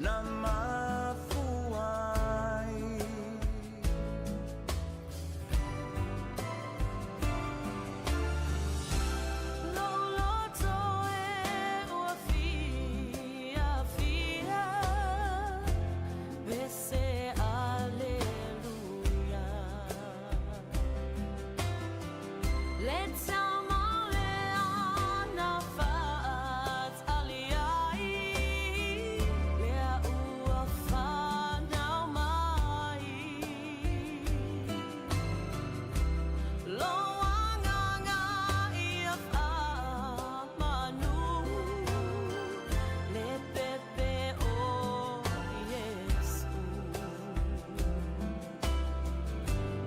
Na mafua ai. Lou loto e ua fiafia, Pese aleluia. Le tama lea na faatali ai, lea ua fanau mai. Lou agaga ia faamanu, le pepe o Iesu.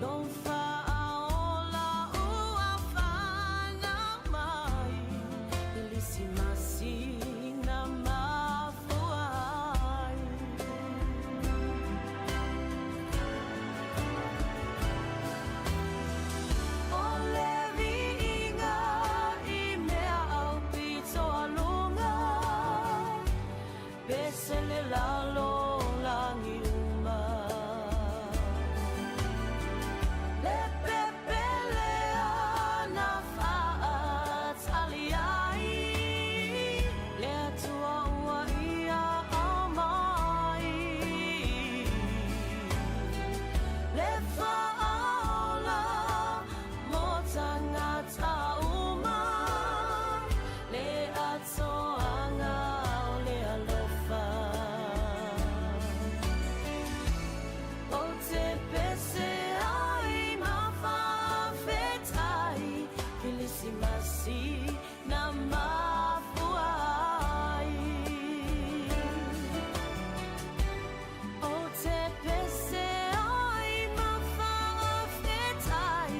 Lou faaola ua fanau mai, Kerisimasi na mafua ai. O le viiga i mea aupito a luga, Pese le lalolagi uma. Le pepe lea na faatali ai, le Atua ua ia aumai. Le faaola mo tagata uma, le atoaga o le alofa. Ou te pese ai ma faafetai, Kerisimasi na mafua ai. Ou te pese ai ma faafetai,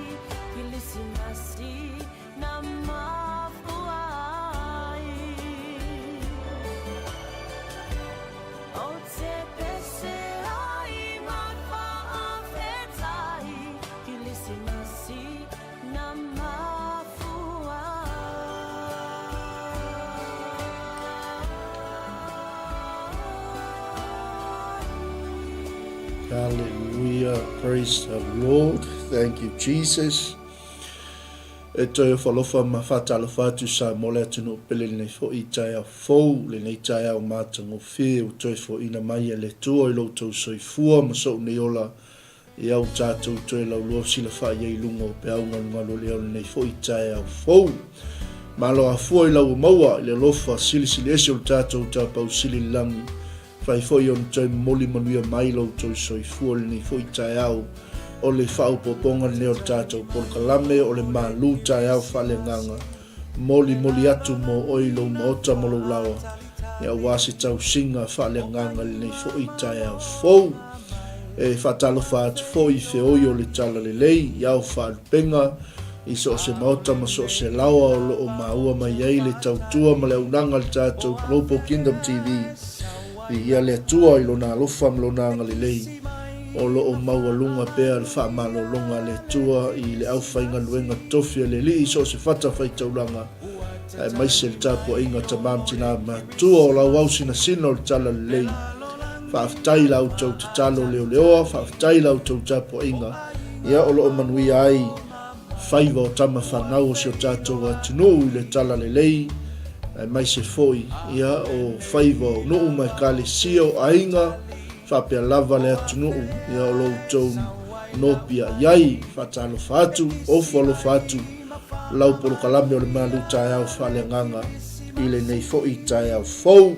Kerisimasi na mafua ai. Ou te pese ai ma faafetai, Kerisimasi na mafua ai. Hallelujah, praise the Lord, thank you Jesus. E toe ofo alofa ma faatalofa atu Samoa le atunuu pele lenei foi taeao fou, lenei taeao matagofie ua toe foina mai e le Atua i lo outou soifua ma sou nei ola ia ua tatou toe laulua silafai ai i luga o peau galugalu o le ea o lenei foi taeao fou. Malo afua i lau ua maua i le alofa silisili ese o le tatou Tapaau Sili i le lagi. Fai foi ona toe momoli manuia mai lo outou soifua i lenei foi taeao o le faaopoopoga lenei o le tatou polokalame o le malu taeao faaleagaga. Molimoli atu mo oe i lou maota ma lou laoa, aua se tausiga faaleagaga i lenei foi taeao fou. E faatalofa atu foi i feoi o le Talalelei, i ao faalupega, i so o se maota ma so o se laoa o lo o maua mai ai le tautua ma le auaunaga a le tatou Global Kingdom TV. Viia le Atua i Lona alofa ma Lona agalelei o lo o maualuga pea le faamalologa a le Atua i le aufaigaluega tofi a le Alii i so o se fatafaitaulaga, aemaise le tapuaiga a tama ma tina matua o lauausinasina o le Talalelei. Faafetai i la outou tatalo leoleoa, faafetai i la outou tapuaiga, ia o lo o manuia ai faiva o tama fanau o si o tatou atunuu i le Talalelei, aemaise foi ia o faiva o nuu ma ekalesia o aiga, faapea lava le atunuu ia o lo outou nopia i ai. Faatalofa atu, ofo alofa atu lau polokalame o le Malu Taeao Faaleagaga i lenei foi taeao fou.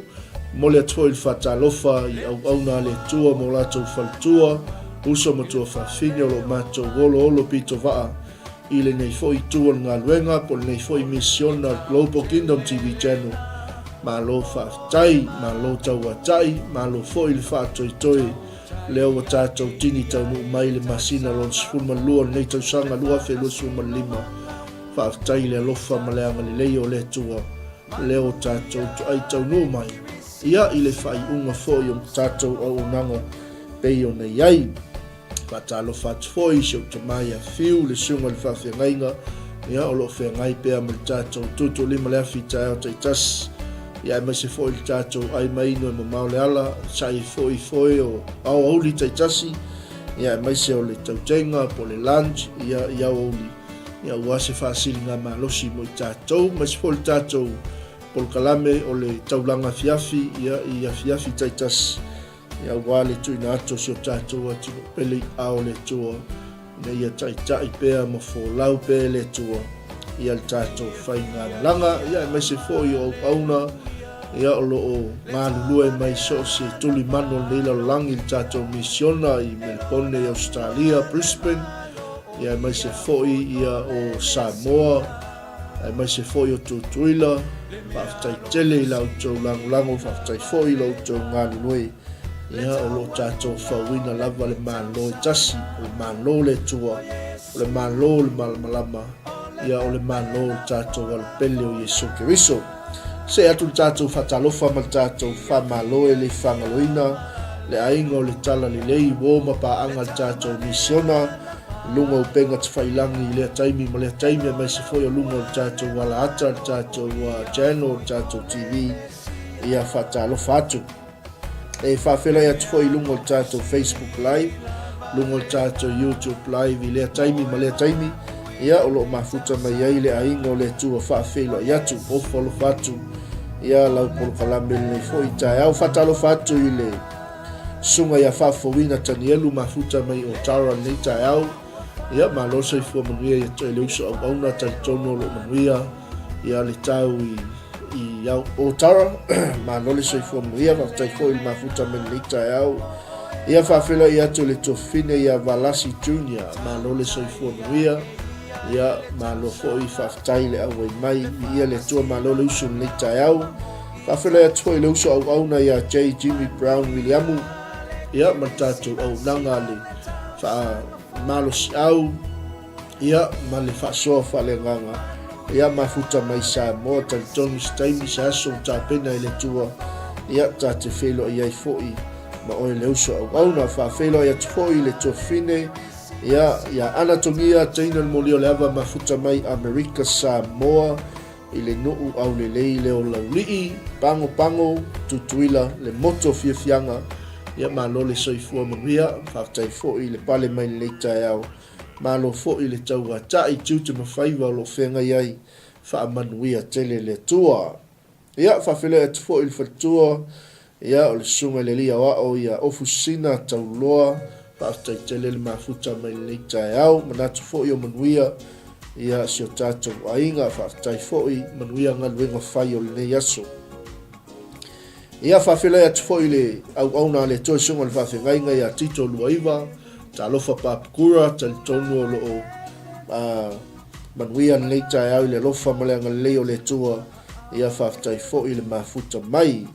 Momoli atu foi le faatalofa i auauna a le Atua ma o latou faletua, uso ma tuafafine o lo o matou oloolo pitovaa i lenei foi itu o le galuega po o lenei foi misiona o le Global Kingdom TV Channel. Malo faafetai, malo tauatai, malo foi le faatoetoe lea ua tatou tini taunuu mai i le masina lona 12 o lenei tausaga 2025. Faafetai i le alofa ma le agalelei o le Atua lea ua tatou toai taunuu mai ia i le faaiuga foi o tatou auaunaga pei ona i ai. Faatalofa atu foi i si ou tama ia Fiu, le susuga i le faafeagaiga, ia o lo o feagai pea ma le tatou tuutuulima le afi i taeao taitasi. Ia aemaise foi le tatou ai ma inu e mamao le ala, sa'i foi foe o aoauli taitasi, ia aemaise o le tautega po o le lunch ia i aoauli, ia aua se faasiligamalosi mo i tatou, aemaise foi le tatou polokalame o le taulaga afiafi ia i afiafi taitasi, ia aua le tuuina atu o si o tatou atunuu pele i aao o le Atua, ina ia taitai pea ma folau pea e le Atua ia le tatou faigamalaga, ia aemaise foi o auauna ia o lo o galulue mai so o se tulimanu o lenei lalolagi i le tatou misiona i Melbourne i Ausetalia, Brisbane, ia aemaise foi ia o Samoa, aemaise foi o Tutuila. Faafetai tele i la outou lagolago, faafetai foi i lo outou galulue. Ia, o lo o tatou fauina lava le Malo e tasi, o le Malo o le Atua, o le Malo o le Malamalama, ia, o le Malo o le tatou Alopele o Iesu Keriso. See atu le tatou faatalofa ma le tatou faamalo e le faagaloina le aiga o le Talalelei, uo ma paaga le tatou misiona, i luga o upega tafailangi i lea taimi ma lea taimi, aemaise foi o luga o le tatou alaata, le tatou channel, le tatou TV, ia faatalofa atu. E faafeiloai atu foi i luga o le tatou Facebook Live, luga o le tatou YouTube Live i lea taimi ma lea taimi, ia o lo o mafuta mai ai le aiga o le Atua faafeiloai atu, ofo alofa atu, ia lau polokalame lenei foi taeao. Faatalofa atu i le susuga ia Faafouina Tanielu mafuta mai o Tara lenei taeao. Ia malo soifua manuia ia toe le uso auauna talitonu o lo o manuia ia le tau i i Otara. Malo le soifua manuia, faafetai foi i le mafuta mai lenei taeao. Ia faafeiloai atu le tuafafine ia Valasi Junior, malo le soifua manuia. Ia malo foi faafetai le auai mai, viia le Atua, malo le usu lenei taeao. Faafeiloai atu foi le uso auauna ia J Jimmy Brown Williamu, ia ma le tatou auaunaga le faamalosiau Ia, ma le faasoa faaleagaga, ia mafuta mai Samoa, talitonu se taimi, se aso ua tapena e le Atua, ia, ta te feiloai ai foi ma oe le uso auauna. Faafeiloai atu foi i le tuafafine, ia, ia Ana Togia, teina le moli o le ava mafuta mai Amerika Samoa, i le nuu aulelei leo Laulii, Pagopago, Tutuila, le motu o Fiafiaga, ia malo le soifua manuia, faafetai foi i le pale mai lenei taeao. Malo foi le tauatai, tiute ma faiva o lo o feagai ai, faamanuia tele le Atua. Ia, faafeiloai atu foi i le faletua, ia, o le Susuga i le Alii Aoao ia Ofusina Tauloa, faafetai tele le mafuta mai lenei taeao, manatu foi o manuia, ia, si o tatou aiga, faafetai foi, manuia galuega fai o lenei aso. Ia, faafeiloai atu foi i le auauna a le Atua i Susuga i le Faafeagaiga ia Tito Luaiva, Talofa Papakura, talitonu o lo o manuia lenei taeao i le alofa ma le agalelei o le Atua, ia faafetai foi le mafuta mai.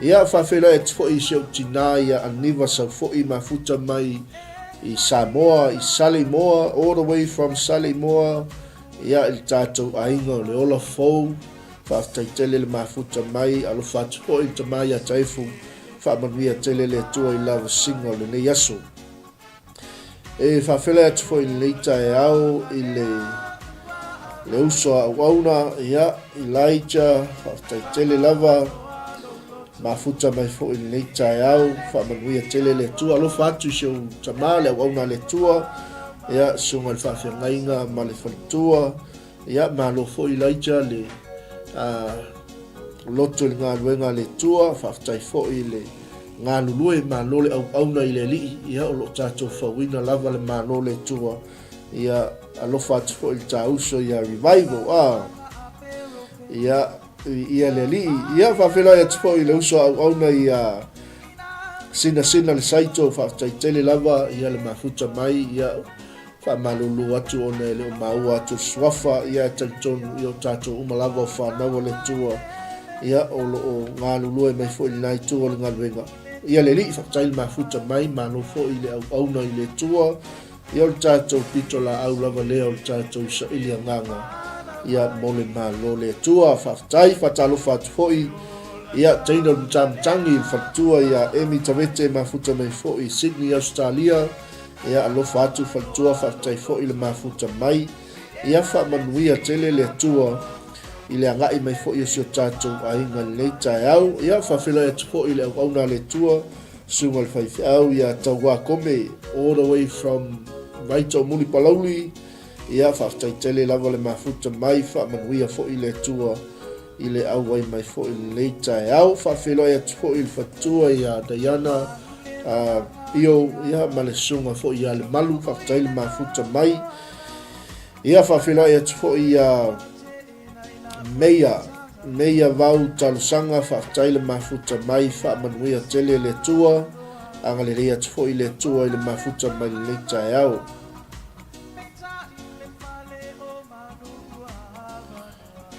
Ia faafeiloai atu foi i si ou tinā ia Aniva Saufoi mafuta mai i Samoa, i Saleimoa, all the way from Saleimoa, ia i le tatou aiga o le Ola Fou, faafetai tele le mafuta mai, alofa atu foi i le tama ia Taefu, Faamanuia tele le Atua i lavasiga o lenei aso. E faafeiloai atu foi i lenei taeao i le le uso a auauna, ia, Elijah, faafetai tele lava, mafuta mai foi i lenei taeao, faamanuia tele le Atua, alofa atu i si ou tama, le auauna a le Atua, ia, susuga i le faafeagaiga ma le faletua, Ia, malo foi Elijah le loto i le galuega a le Atua, faafetai foi i le galulue, malo le auauna i le Alii, ia o lo o tatou fauina lava le malo le Atua, ia alofa atu foi i le ta uso ia Revival, ah, ia, ia le Alii, ia faafeiloai atu foi i le uso auauna ia Sinasina le Saito, faafetai tele lava, ia le mafuta mai, ia Faamalulu atu ona e le o maua atu le suafa, ia e talitonu, ia o tatou uma lava o fanau a le Atua, ia o lo o galulue mai foi i lena itu o le galuega. Ia le Alii, faafetai le mafuta mai, malo foi i le auauna i le Atua, ia o le tatou pitolaau lava lea o le tatou saili agaga, ia mo le malo le Atua. Faafetai, faatalofa atu foi, ia teina o le matamatagi i le faletua ia Emi Tavete, mafuta mai foi i Sydney, Ausetalia, Ia alofa atu faletua faafetai foi le mafuta mai. Ia faamanuia tele le Atua. i le agai mai foi o si o tatou aiga i lenei taeao. Ia, faafeiloai atu foi i le auauna a le Atua, Susuga i le Faifeau ia Tauā Kome, all the way from Vaitoomuli Palauli. Ia, faafetai tele lava le mafuta mai, faamanuia foi le Atua i le auai mai foi i lenei taeao. Faafeiloai atu foi i le faletua ia Diana uh, Pio, ia, ma le susuga foi ia Lemalu, faafetai le mafuta mai. Ia, faafeiloai atu foi ia Meia, Meia Vau Talosaga, faafetai le mafuta mai, faamanuia tele le Atua, agalelei atu foi le Atua i le mafuta mai lenei taeao.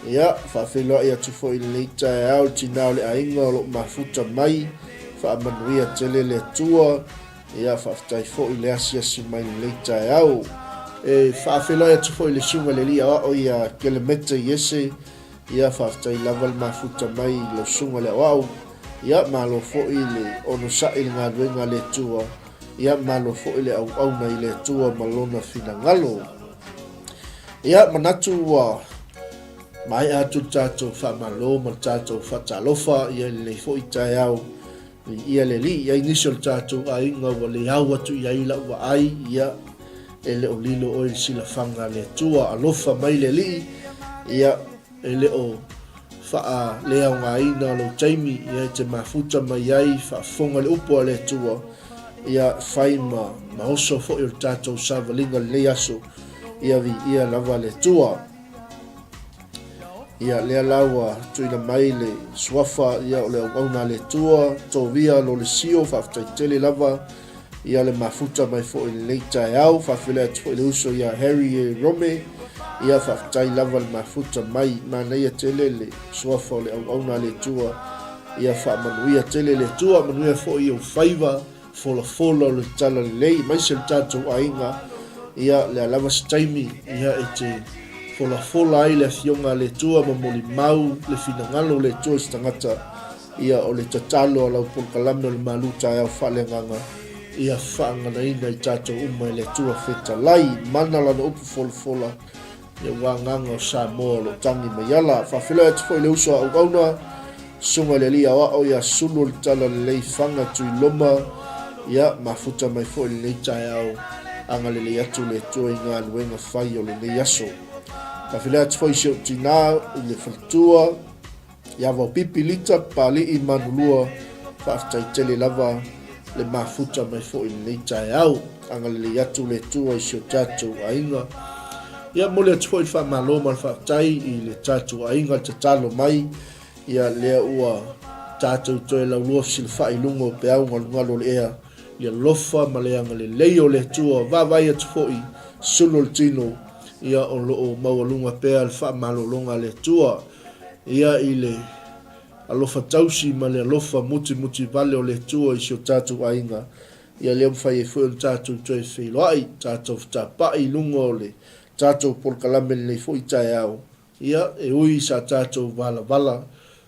Ia, faafeiloai atu foi i lenei taeao le tinā o le aiga o lo o mafuta mai, faamanuia tele le Atua. Ia, faafetai foi i le asiasi mai i lenei taeao. E faafeiloai atu foi i le susuga i le alii aoao ia Kelemete Iese. Ia, faafetai lava le mafuta mai i lau susuga i le aoao. Ia, malo foi le onosai i le galuega a le Atua. Ia, malo foi le auauna i le Atua ma Lona finagalo. Ia, manatu ua maea atu le tatou faamalo ma le tatou faatalofa ia i lenei foi taeao. Ia le Alii, i ai nisi o le tatou aiga ua le au atu i ai lau vaai, ia, e le o lilo oe i le silafaga a le Atua. Alofa mai le Alii, ia, e le o faaleaogaina lou taimi, ia, e te mafuta mai ai, faafofoga le upu a le Atua, ia, fai ma, ma oso foi o le tatou savaliga i lenei aso, ia viia lava le Atua. Ia, lea la ua tuuina mai le suafa ia o le auauna a le Atua, Tovia Lolesio, faafetai tele lava ia le mafuta mai foi i lenei taeao. Faafeiloai atu foi i le uso ia Harry e Rome, ia faafetai lava le mafuta mai. Manaia tele le suafa o le auauna a le Atua, ia faamanuia tele le Atua, manuia foi i ou faiva. Folafola o le tala lelei aemaise le tatou aiga ia lea lava se taimi ia e te folafola ai le afioga a le Atua ma molimau le finagalo o le Atua i se tagata ia o le tatalo a lau polokalame o le malu taeao faaleagaga ia faaganaina i tatou uma e le Atua fetalai mana lana upu folafola Ia ua agaga o Samoa o lo o tagi mai ala. Faafeiloai atu foi i le uso a auauna, Susuga i le Alii Aoao ia Sulu o le Talalelei Faga Tuiloma, ia mafuta mai foi i lenei taeao, agalelei atu le Atua i galuega fai o lenei aso. Faafeiloai atu foi i si ou tinā i le faletua, Ia Vaopipi Lita Papalii Manulua, faafetai tele lava le mafuta mai foi i lenei taeao. Agalelei atu le Atua i si o tatou aiga. Ia momoli atu foi le faamalo ma le faafetai i le tatou aiga le tatalo mai. Ia lea ua tatou toe laulua fesilafai i luga o peau galugalu o le ea i le alofa ma le agalelei o le Atua. Vaavaai atu foi sulu o le tino, ia o lo o maualuga pea le faamalologa a le Atua. Ia i le alofa tausi ma le alofa mutimutivale o le Atua i si o tatou aiga, ia lea mafai ai foi ona tatou toe feiloai, tatou fetapa'i i luga o le tatou polokalame lenei foi taeao. Ia, e ui sa tatou valavala,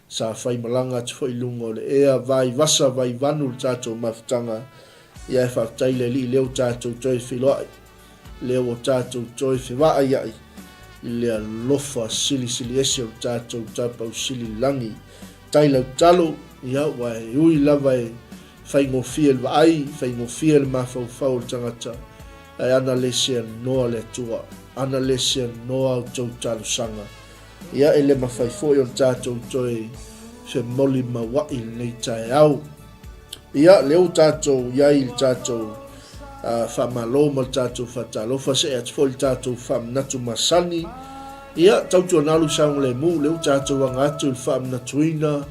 sa faimalaga atu foi i luga o le ea, vai vasa, vai vanu le tatou mafutaga, ia e faafetai i le Alii lea ua tatou toe feiloai. Lea ua tatou toe fevaaiai i le alofa silisili ese o le tatou Tapausili i lagi. Tai lau talo, ia, ua e ui lava e faigofie le vaai, faigofie le mafaufau o le tagata, ae ana le seanoa le Atua, ana le seanoa a outou talosaga, ia, e le mafai foi ona tatou toe femolimauai i lenei taeao. Ia, lea ua tatou i ai i le tatou faamalo ma le tatou faatalofa, see atu foi le tatou faamanatu masani. Ia, tautuanalu saogalemu, lea ua tatou aga atu i le faamanatuina,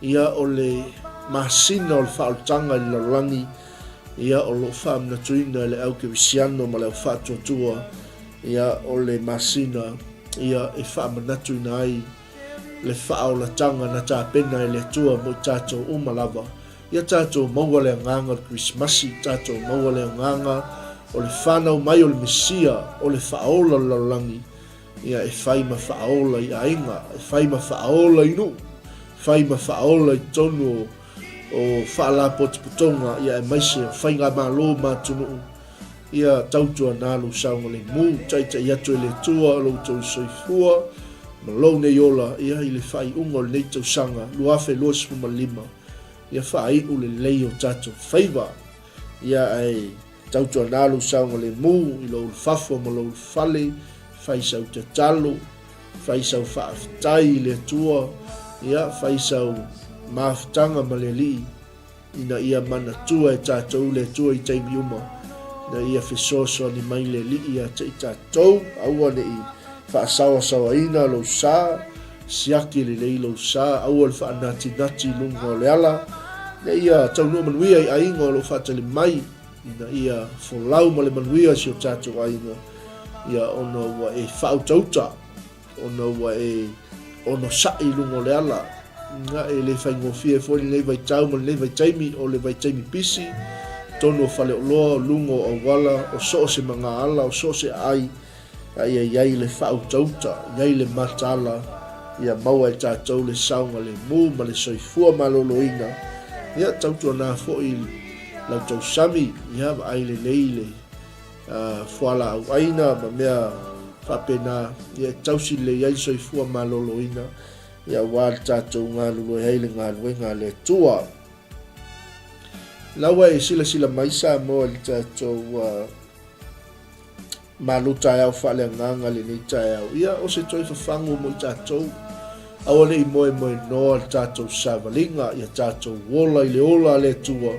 ia, o le masina o le faaolataga i le lalolagi, ia, o lo o faamanatuina e le au kerisiano ma le au faatuatua, ia, o le masina, ia, e faamanatuina ai le faaolataga na tapena e le Atua mo i tatou uma lava. Ia tatou maua le agaga o le Kerisimasi, tatou maua le agaga o le fanau mai o le Mesia, o le Faaola o le lalolagi, ia e fai ma faaola i aiga, e fai ma faaola i nuu, fai ma faaola i totonu o, o faalapotopotoga, ia aemaise o faigamalo ma atunuu. Ia tautuana lou saogalemu, taitai atu e le Atua lo outou soifua. ma lou nei ola, ia, i le faaiuga o lenei tausaga 2025, ia faaiu lelei o tatou faiva. Ia, ae tautuana lou saogalemu i lou ulufafo ma lou ulufale, fai sau tatalo, fai sau faafetai i le Atua, ia, fai sau mafutaga ma le Alii, ina ia manatua e tatou le Atua i taimi uma, ina ia fesoasoani mai le Alii ia te i tatou, aua ne i faasaoasaoaina lou sa, siaki lelei lou sa, aua le faanatinati i luga o le ala, ina ia taunuu manuia i aiga o lo o faatali mai, ina ia folau ma le manuia si o tatou aiga, ia ona ua e faautauta. Ona ua e onosai i luga o le ala. Ina e le faigofie foi lenei vaitau ma lenei vaitaimi, o le vaitaimi pisi, totonu o faleoloa, o luga o auala, o so o se magaala, o so o se aai, a ia i ai le faautauta, i ai le mataala, ia maua e tatou le saogalemu ma le soifua maloloina. Ia tautuana foi lau tausami, ia vaai lelei le fualaau aina ma mea faapena, ia e tausi lelei ai le soifua maloloina, ia aua le tatou galulue ai i le galuega a le Atua. La ua e silasila mai Samoa i le tatou malu taeao faaleagaga lenei taeao, ia o se toe fafagu mo i tatou. Aua ne i moemoenoa le tatou savaliga, ia tatou ola i le ola a le Atua,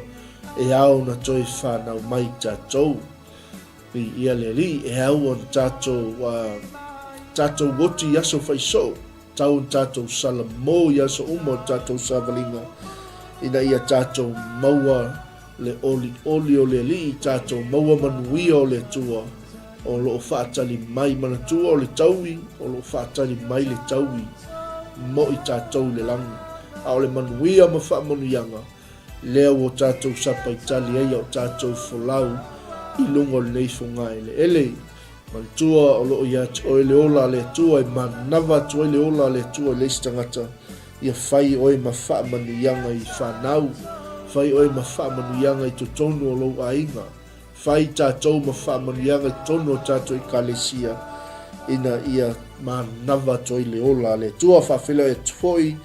E ao ona toe whanau mai tatou. Viia le Alii, e ao ona tatou, tatou oti i aso faisoo, tau ona tatou salamo i aso uma o le tatou savaliga, ina ia tatou maua le olioli o le Alii, tatou maua manuia o le Atua, o lo o faatali mai, manatua o le taui, o lo o faatali mai le taui mo i tatou i le lagi. A o le manuia ma faamanuiaga, Lea ua tatou sapaitali ai a o tatou folau i luga o lenei fogaeleele. Manatua o lo o ia te oe le ola a le Atua e manava atu ai le ola a le Atua i le isi tagata, ia fai oe ma faamanuiaga i fanau, fai oe ma faamanuiaga i totonu o lou aiga. Fai tatou ma faamanuiaga i totonu o tatou Ekalesia ina ia manava atu ai le ola a le Atua. Faafeiloai atu foi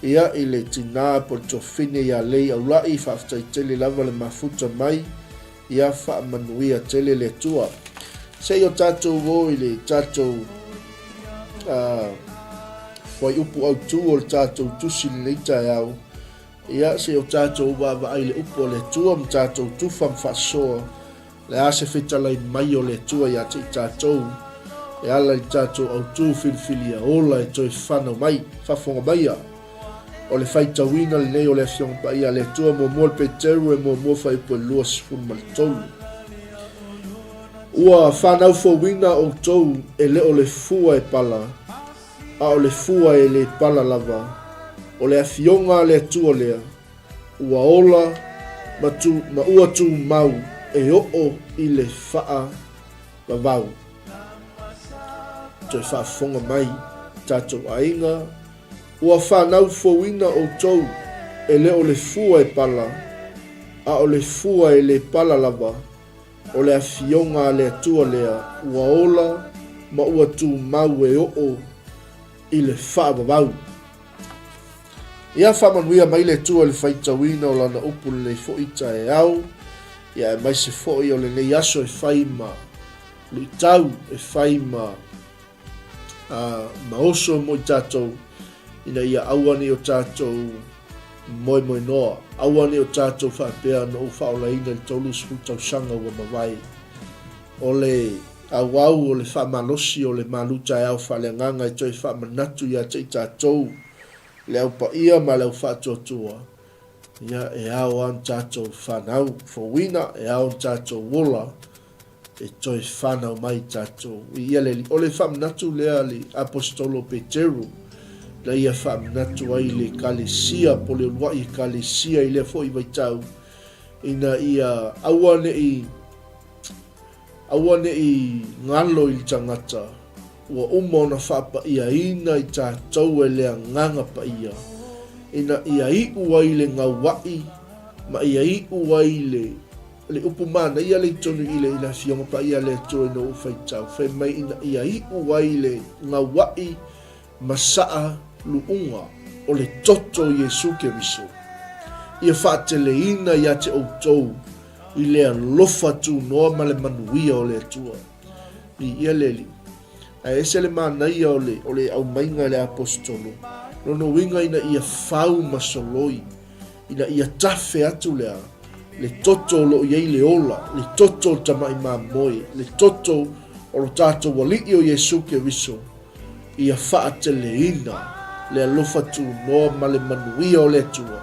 ia i le tina po le tuafafine ia Lei Aulai, faafetai tele lava le mafuta mai, ia faamanuia tele le Atua. Se i o tatou o i le tatou fuaiupu autu o le tatou tusi lenei taeao, Ia, se i o tatou vaavaai i le upu a le Atua ma tatou tufa ma faasoa, le a se fetalai mai o le Atua ia te i tatou, e ala i le tatou autu filifilia ola e toe fanau mai, faafofoga maia. O le faitauina lenei o le Afioga Paia a le Atua muamua le Peteru e muamua fuaiupu e 23. Ua fanau fouina outou e le o le fua e pala, A o le fua e le pala lava, o le Afioga a le Atua lea, ua ola ma tu, ma ua tumau e oo i le faavavau. Toe faafofoga mai tatou aiga, ua fanau fouina outou e le o le fua e pala, a o le fua e le pala lava, O le Afioga a le Atua lea ua ola ma ua tumau e oo i le faavavau. Ia faamanuia mai le Atua i le faitauina o Lana upu lenei foi taeao, ia aemaise foi o lenei aso e fai ma luitau, e fai ma ma oso mo i tatou, ina ia aua ne i o tatou moemoenoa, aua ne i o tatou faapea na ou faaolaina i le 30 tausaga ua mavae. O le auau o le faamalosi o le malu taeao faaleagaga e toe faamanatu ia te i tatou le au paia ma le au faatuatua, ia e ao lava ona tatou fanau fouina, e ao ona tatou ola e toe whanau mai tatou i ia le Alii. O le faamanatu lea a le Aposetolo o Peteru, na ia faamanatu ai le Ekalesia, po o le uluai Ekalesia i lea foi vaitau, ina ia aua ne i, aua ne i galo i le tagata, ua uma ona faapaiaina i tatou e le Agaga Paia, ina ia iu ai le gauai ma ia iu ai le O le upu manaia lea i totonu i le i le Afioga Paia a le Atua ina ua ou faitau, fai mai ina ia iu ai le gaua'i ma saʻaluʻuga o le toto o Iesu Keriso, ia faateleina ia te ʻoutou i le alofa tunoa ma le manuia o le Atua. Viia le Alii. Ae ese le manaia o le, o le aumaiga e le Aposetolo, lona uiga ina ia fau ma soloi, ina ia tafe atu le a, le toto o lo o i ai le ola, le toto o le tamai mamoe, le toto o lo tatou Alii o Iesu Keriso, ia faateleina le alofa tunoa ma le manuia o le Atua,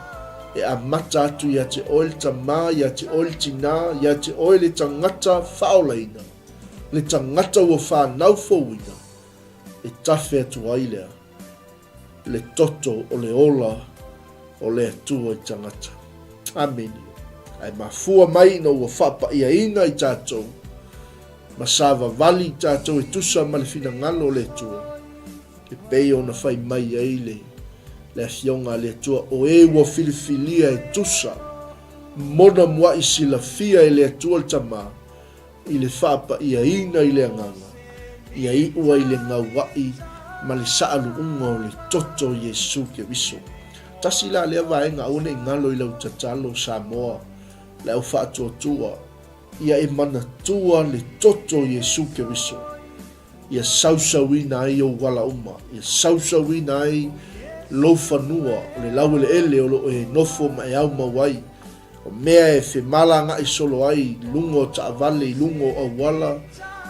e amata atu ia te oe le tama, ia te oe le tinā, ia te oe le tagata faaolaina, le tagata ua fanau fouina, e tafe atu ai lea le toto o le ola o le Atua i tagata. Amene. Ae mafua mai ina ua faapa'iaina i tatou ma savavali i tatou e tusa ma le finagalo o le Atua, e pei ona fai mai ai le, le Afioga a le Atua, o e ua filifilia e tusa mona mua'i silafia e le Atua le Tama, i le faapa'iaina i le Agaga, ia iu ai le gaua'i ma le saalu'uga o le toto o Iesu Keriso. Tasi la lea vaega aua ne i galo i lau tatalo, Samoa, le au faatuatua, ia e manatua le toto o Iesu Keriso, ia sausauina ai ou ala uma, ia sausauina ai lou fanua, o le laueleele o lo o e nofo ma e aumau ai, o mea e femalagaʻi solo ai i luga o taavale, i luga o auala,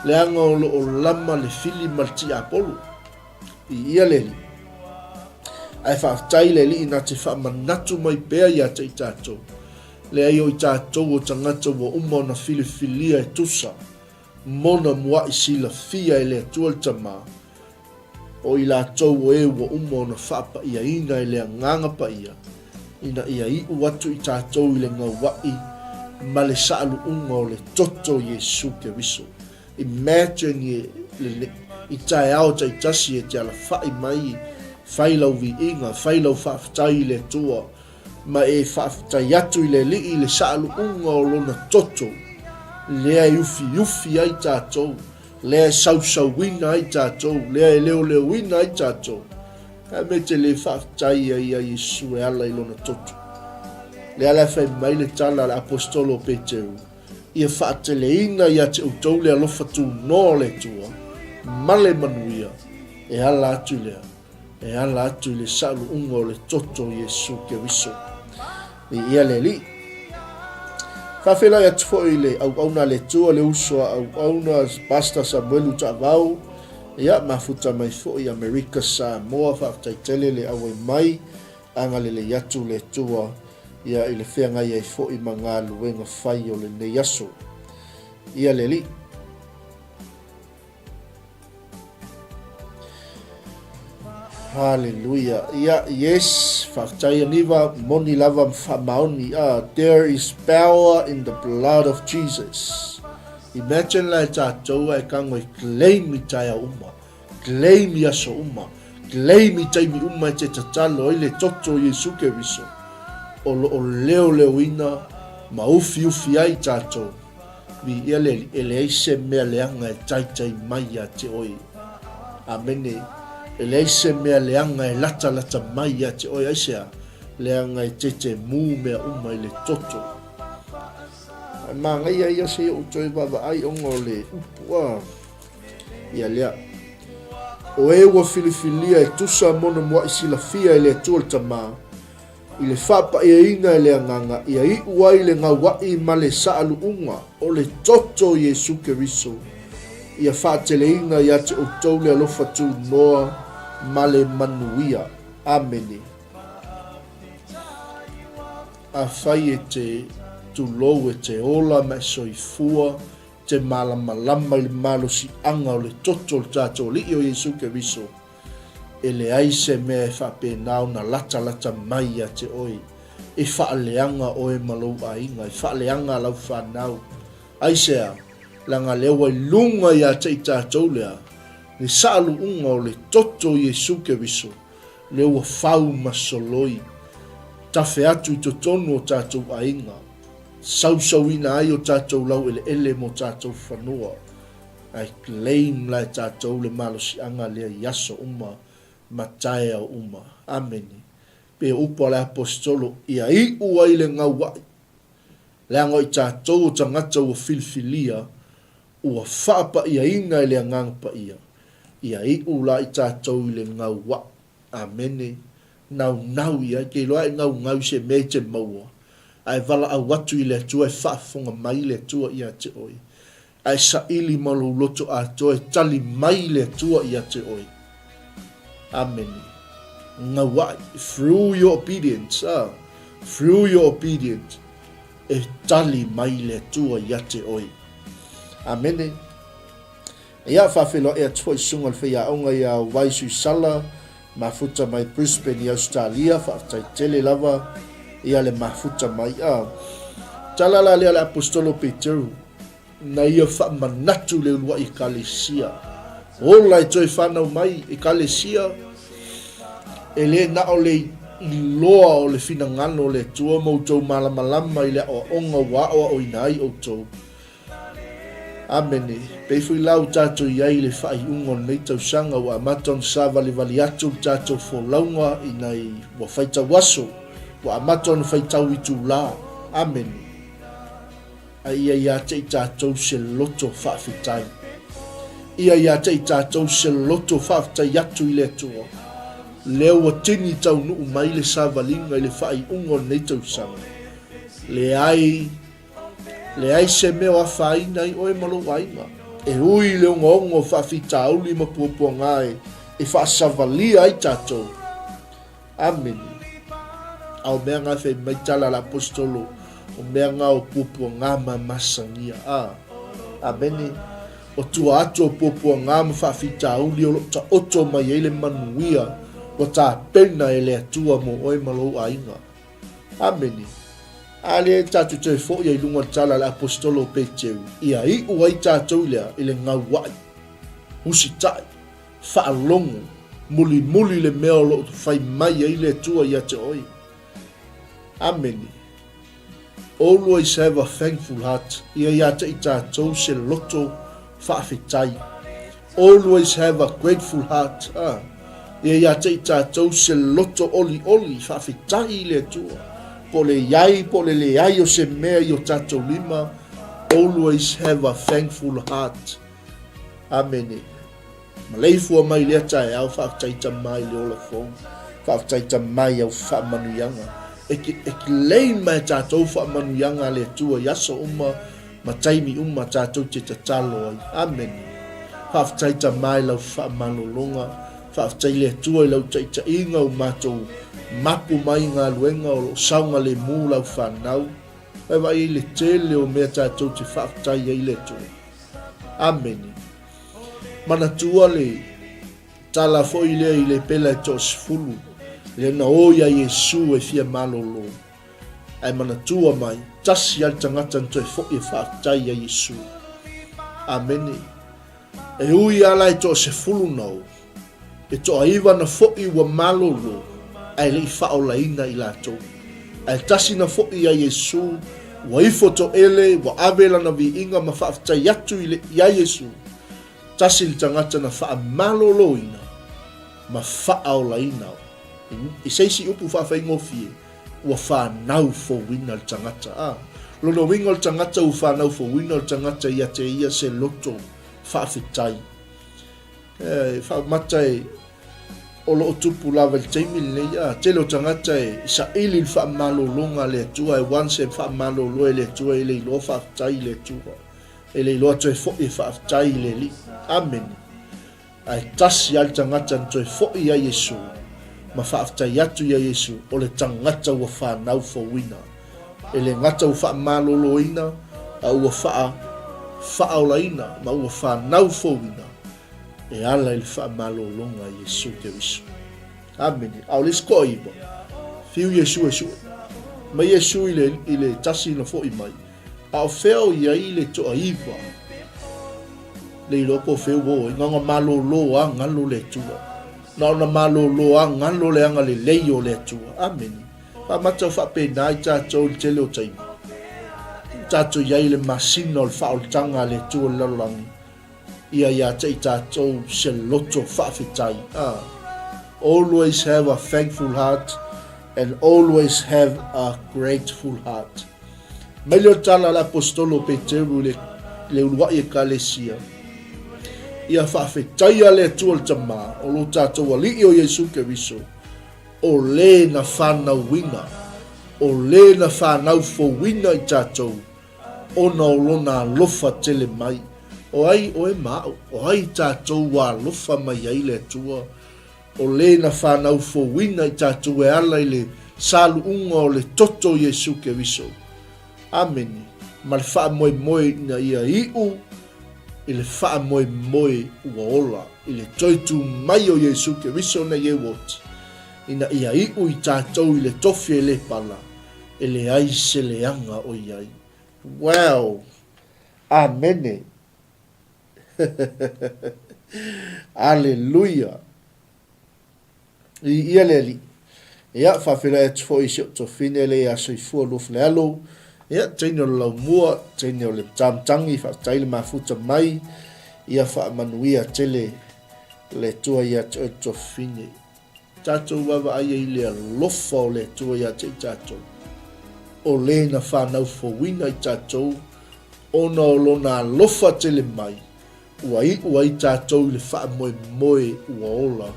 leaga o lo o lama le fili ma le tiapolo. Viia le Alii. Ae faafetai le Alii na te faamanatu mai pea ia te i tatou. Leai o i tatou o tagata ua uma ona filifilia e tusa mona muaʻi silafia e le Atua le Tama, o i latou o e ua uma ona faapa'iaina e le Agaga Paia, ina ia iu atu i tatou i le gauaʻi ma le saaluʻuga o le toto o Iesu Keriso. Imagine le, i taeao taitasi e te alafaʻi mai, fai lau viiga, fai lau faafetai i le Atua, ma e faafetai atu i le Alii i le saaluuga o Lona toto, lea e ufiufi ai tatou, lea e sausauina ai tatou, lea e leoleoina ai tatou. Ae me te le faafetai ai ia Iesu e ala i Lona toto. Lea la e fai mai le tala a le Aposetolo o Peteru, Ia faateleina ia te outou le alofa tunoa o le Atua, ma le manuia, e ala atu i lea. E ala atu i le saluuga o le toto o Iesu Keriso. Viia le Alii. Faafeiloai atu foi i le auauna a le Atua, le uso a auauna, Pastor Samuelu Taavao, ia, mafuta mai foi i Amerika Samoa, faafetai tele le auai mai, agalelei atu le Atua, ia, i le feagai ai foi ma galuega fai o lenei aso. Ia le Alii. Hallelujah. Ia, yes, faafetai Aniva, moni lava ma faamaoni. Ah, there is power in the blood of Jesus. Imagine la e tātou e kango e claim i taea uma, claim i aso uma, claim i taimi uma e te tatalo ai le toto o Iesu Keriso o lo o leoleoina ma ufiufi ai tātou. Viia le Alii, e leai se mea leaga e taitai mai ia te oe. Amene. E leai se mea leaga e latalata mai ia te oe. Aisea? Leaga e tetemu mea uma i le toto. Ae manaia ia se i ou toe vaavaai ona o le upu a ia lea. O e ua filifilia e tusa mona muaʻi silafia e le Atua le Tama, I le faapa'iaina e le Agaga ia iu ai le gaua'i ma le saalu'uga o le toto o Iesu Keriso, ia faateleina ia te outou le alofa tunoa ma le manuia. Amene. Afai e te tulou e te ola ma e soifua, te malamalama i le malosi'aga o le toto o le tatou Alii o Iesu Keriso, E leai se mea e faapena ona latalata mai ia te oe, e faaleaga oe ma lou aiga, e faaleaga lau fanau. Aisea? Leaga lea ua i luga ia te i tatou lea, le saaluuga o le toto o Iesu Keriso, lea ua fau ma soloi, tafe atu i totonu o tatou aiga, sausauina ai o tatou laueleele ma o tatou fanua. I claim la e tatou le malosiaga lea i aso uma. ma taeao uma. Amene. Pei o upu a le Aposetolo, Ia iu ai le gauaʻi, leaga o i tatou o tagata ua filifilia, ua faapaʻiaina e le Agaga Paia, ia iu la i tatou i le gauaʻi. Amene. Naunau i ai. Ke iloa e naunau i se mea i te maua, ae valaau atu i le Atua e faafofoga mai le Atua ia te oe. Ae saili ma lou loto atoa e tali mai le Atua ia te oe. Amene. Gauaʻi. Through your obedience, ah, through your obedience, e tali mai le Atua ia te oe. Amene. Ia, faafeiloai atu foi susuga le faiaoga ia Wai Suisala, mafuta mai Brisbane i Ausetalia, faafetai tele lava ia le mafuta mai. A tala la lea le Aposetolo Peteru, na ia faamanatu le uluai Ekalesia. Ola e toe fanau mai Ekalesia, e le na o le iloa o le finagalo o le Atua ma outou malamalama i le aoaoga ua aoaoina ai outou. Amene. Pei foi la ua tatou i ai i le faaiuga o lenei tausaga, ua amata ona savalivali atu le tatou folauga i nai ua faitau aso, ua amata ona faitau itulā. Amene. A ia ia te i tatou se loto faafetai. Ia ia te i tatou se loto faafetai atu i le Atua. Lea ua tini taunuu mai le savaliga i le faaiuga o lenei tausaga. Leai Leai se mea o afaina ai oe ma lou aiga. E ui i le ogaoga o faafitauli ma puapuaga e faasavalia ai tatou. Amene. A o mea nga fai mai tala a le Aposetolo, o mea nga o puapuaga ma masagia. A. Amene. O tua atu o puapuaga ma faafitauli o lo o taoto mai ai le manuia ua tapena e le Atua mo oe ma lou aiga. Amene. A lea tatou toe foi ai i luga o le tala a le Aposetolo o Peteru, ia iu ai tatou i le a? I le gauaʻi, usitai, faalogo, mulimuli le mea o lo o fai mai ai le Atua ia te oe. Amene. Always have a thankful heart, ia ia te i tatou se loto faafetai. Always have a grateful heart, a, ia ia te i tatou se loto olioli, faafetai i le Atua, po o le i ai po o le leai o se mea i o tatou lima, always have a thankful heart. Amene. Maleifua mai lea taeao, faafetai Tama i le ola fou, faafetai Tama i au faamanuiaga. E, e claim e tatou faamanuiaga a le Atua i aso uma, ma taimi uma tatou te tatalo ai. Amene. Faafetai Tama i lau faamalologa, faafetai le Atua i lau taitaiga ua matou mapu mai i galuega o lo o saogalemu lau fanau. Vaevae ai le tele o mea tatou te faafetai ai le Atua. Amene. Manatua le tala foi lea i le pela e toasefulu, lea na o ia Iesu e fia malolo. Ae manatua mai, tasi lava le tagata na toe foi e faafetai ia Iesu. Amene. E ui lava la e toasefulu na o, e toaiva na foi ua malolo, ae le i faaolaina i latou. Ae tasi na foi ia Iesu, ua ifo toele, ua ave lana viiga ma faafetai atu i le, ia Iesu. Tasi le tagata na faamaloloina ma faaolaina. I se isi upu faafaigofie, ua fanau fouina le tagata. A, lona uiga o le tagata ua fanau fouina o le tagata ia te ia se loto faafetai. E faamata e o lo o tupu lava i le taimi lenei, a, tele o tagata e saili le faamalologa a le Atua, e once e faamalolo e le Atua e le iloa faafetai i le Atua, e le iloa toe foi e faafetai i le Alii. Amene. Ae tasi lava le tagata na toe foi ia Iesu ma faafetai atu ia Iesu, o le tagata ua fanau fouina. E le gata ua faamaloloina, a ua faa, faaolaina ma ua fanau fouina e ala i le faamalologa a Iesu Keriso. Amene. A o le isi toaiva, fiu Iesu e sue. Mai Iesu i le, i le tasi na foi mai, A o fea o i ai le toaiva? Le iloa po o fea ua o ai. Na ona malōlō a galo le Atua. Na ona malōlō a galo le agalelei o le Atua. Amene. Faamata o faapena i tatou i le tele o taimi. Tatou i ai i le masina o le faaolataga a le Atua i le lalolagi. Ia ia te i tatou se loto faafetai. A. Always have a thankful heart and always have a grateful heart. Mai lea o le tala a le Aposetolo o Peteru i le uluai Ekalesia, Ia faafetaia le Atua le Tama o lo tatou Alii o Iesu Keriso, o le na fanauina, o le na fanau fouina i tatou, ona o lona alofa tele mai. O ai oe ma aʻu? O ai tatou ua alofa mai ai le Atua? O le na fanau fouina i tatou e ala i le saluʻuga o le toto o Iesu Keriso. Amene. Ma le faamoemoe ina ia iʻu i le faamoemoe ua ola i le toe tu mai o Iesu Keriso nei e oti, ina ia iʻu i tatou i le tofi e le pala, e leai se leaga o i ai. Wow! Amene! Aleluia! I ia le Alii. Ia, faafeiloai atu foi i si ou tofine le ia Soifua Luafalealo. Ia, teine o le laumua, teine o le matamatagi, faafetai le mafuta mai. Ia faamanuia tele le Atua ia te oe tofine. Tatou vaavaai ai i le alofa o le Atua ia te i tatou, o le na fanau fouina i tatou ona o lona alofa tele mai, ua iu ai tatou i le faamoemoe ua ola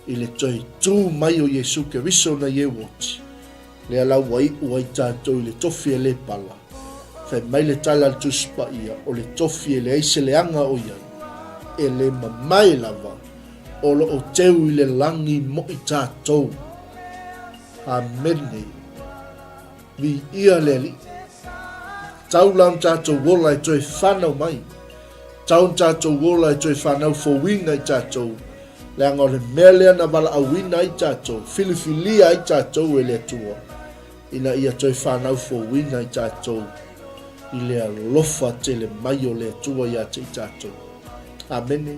i le toe tu mai o Iesu Keriso na i e oti, lea la ua iu ai tatou i le tofi e le pala. Fai mai le tala a le Tusi Paia, o le tofi e leai se leaga o i ai, e le mamae lava, o lo o teu i le lagi mo i tatou. Amene. Viia le Alii. Tau la ona tatou ola e toe whanau mai. Tau ona tatou ola e toe whanau fouina i tatou. Leaga o le mea lea na valaauina ai tatou, filifilia ai tatou e le Atua, ina ia toe whanau fouina i tatou i le alofa tele mai o le Atua ia te i tatou. Amene.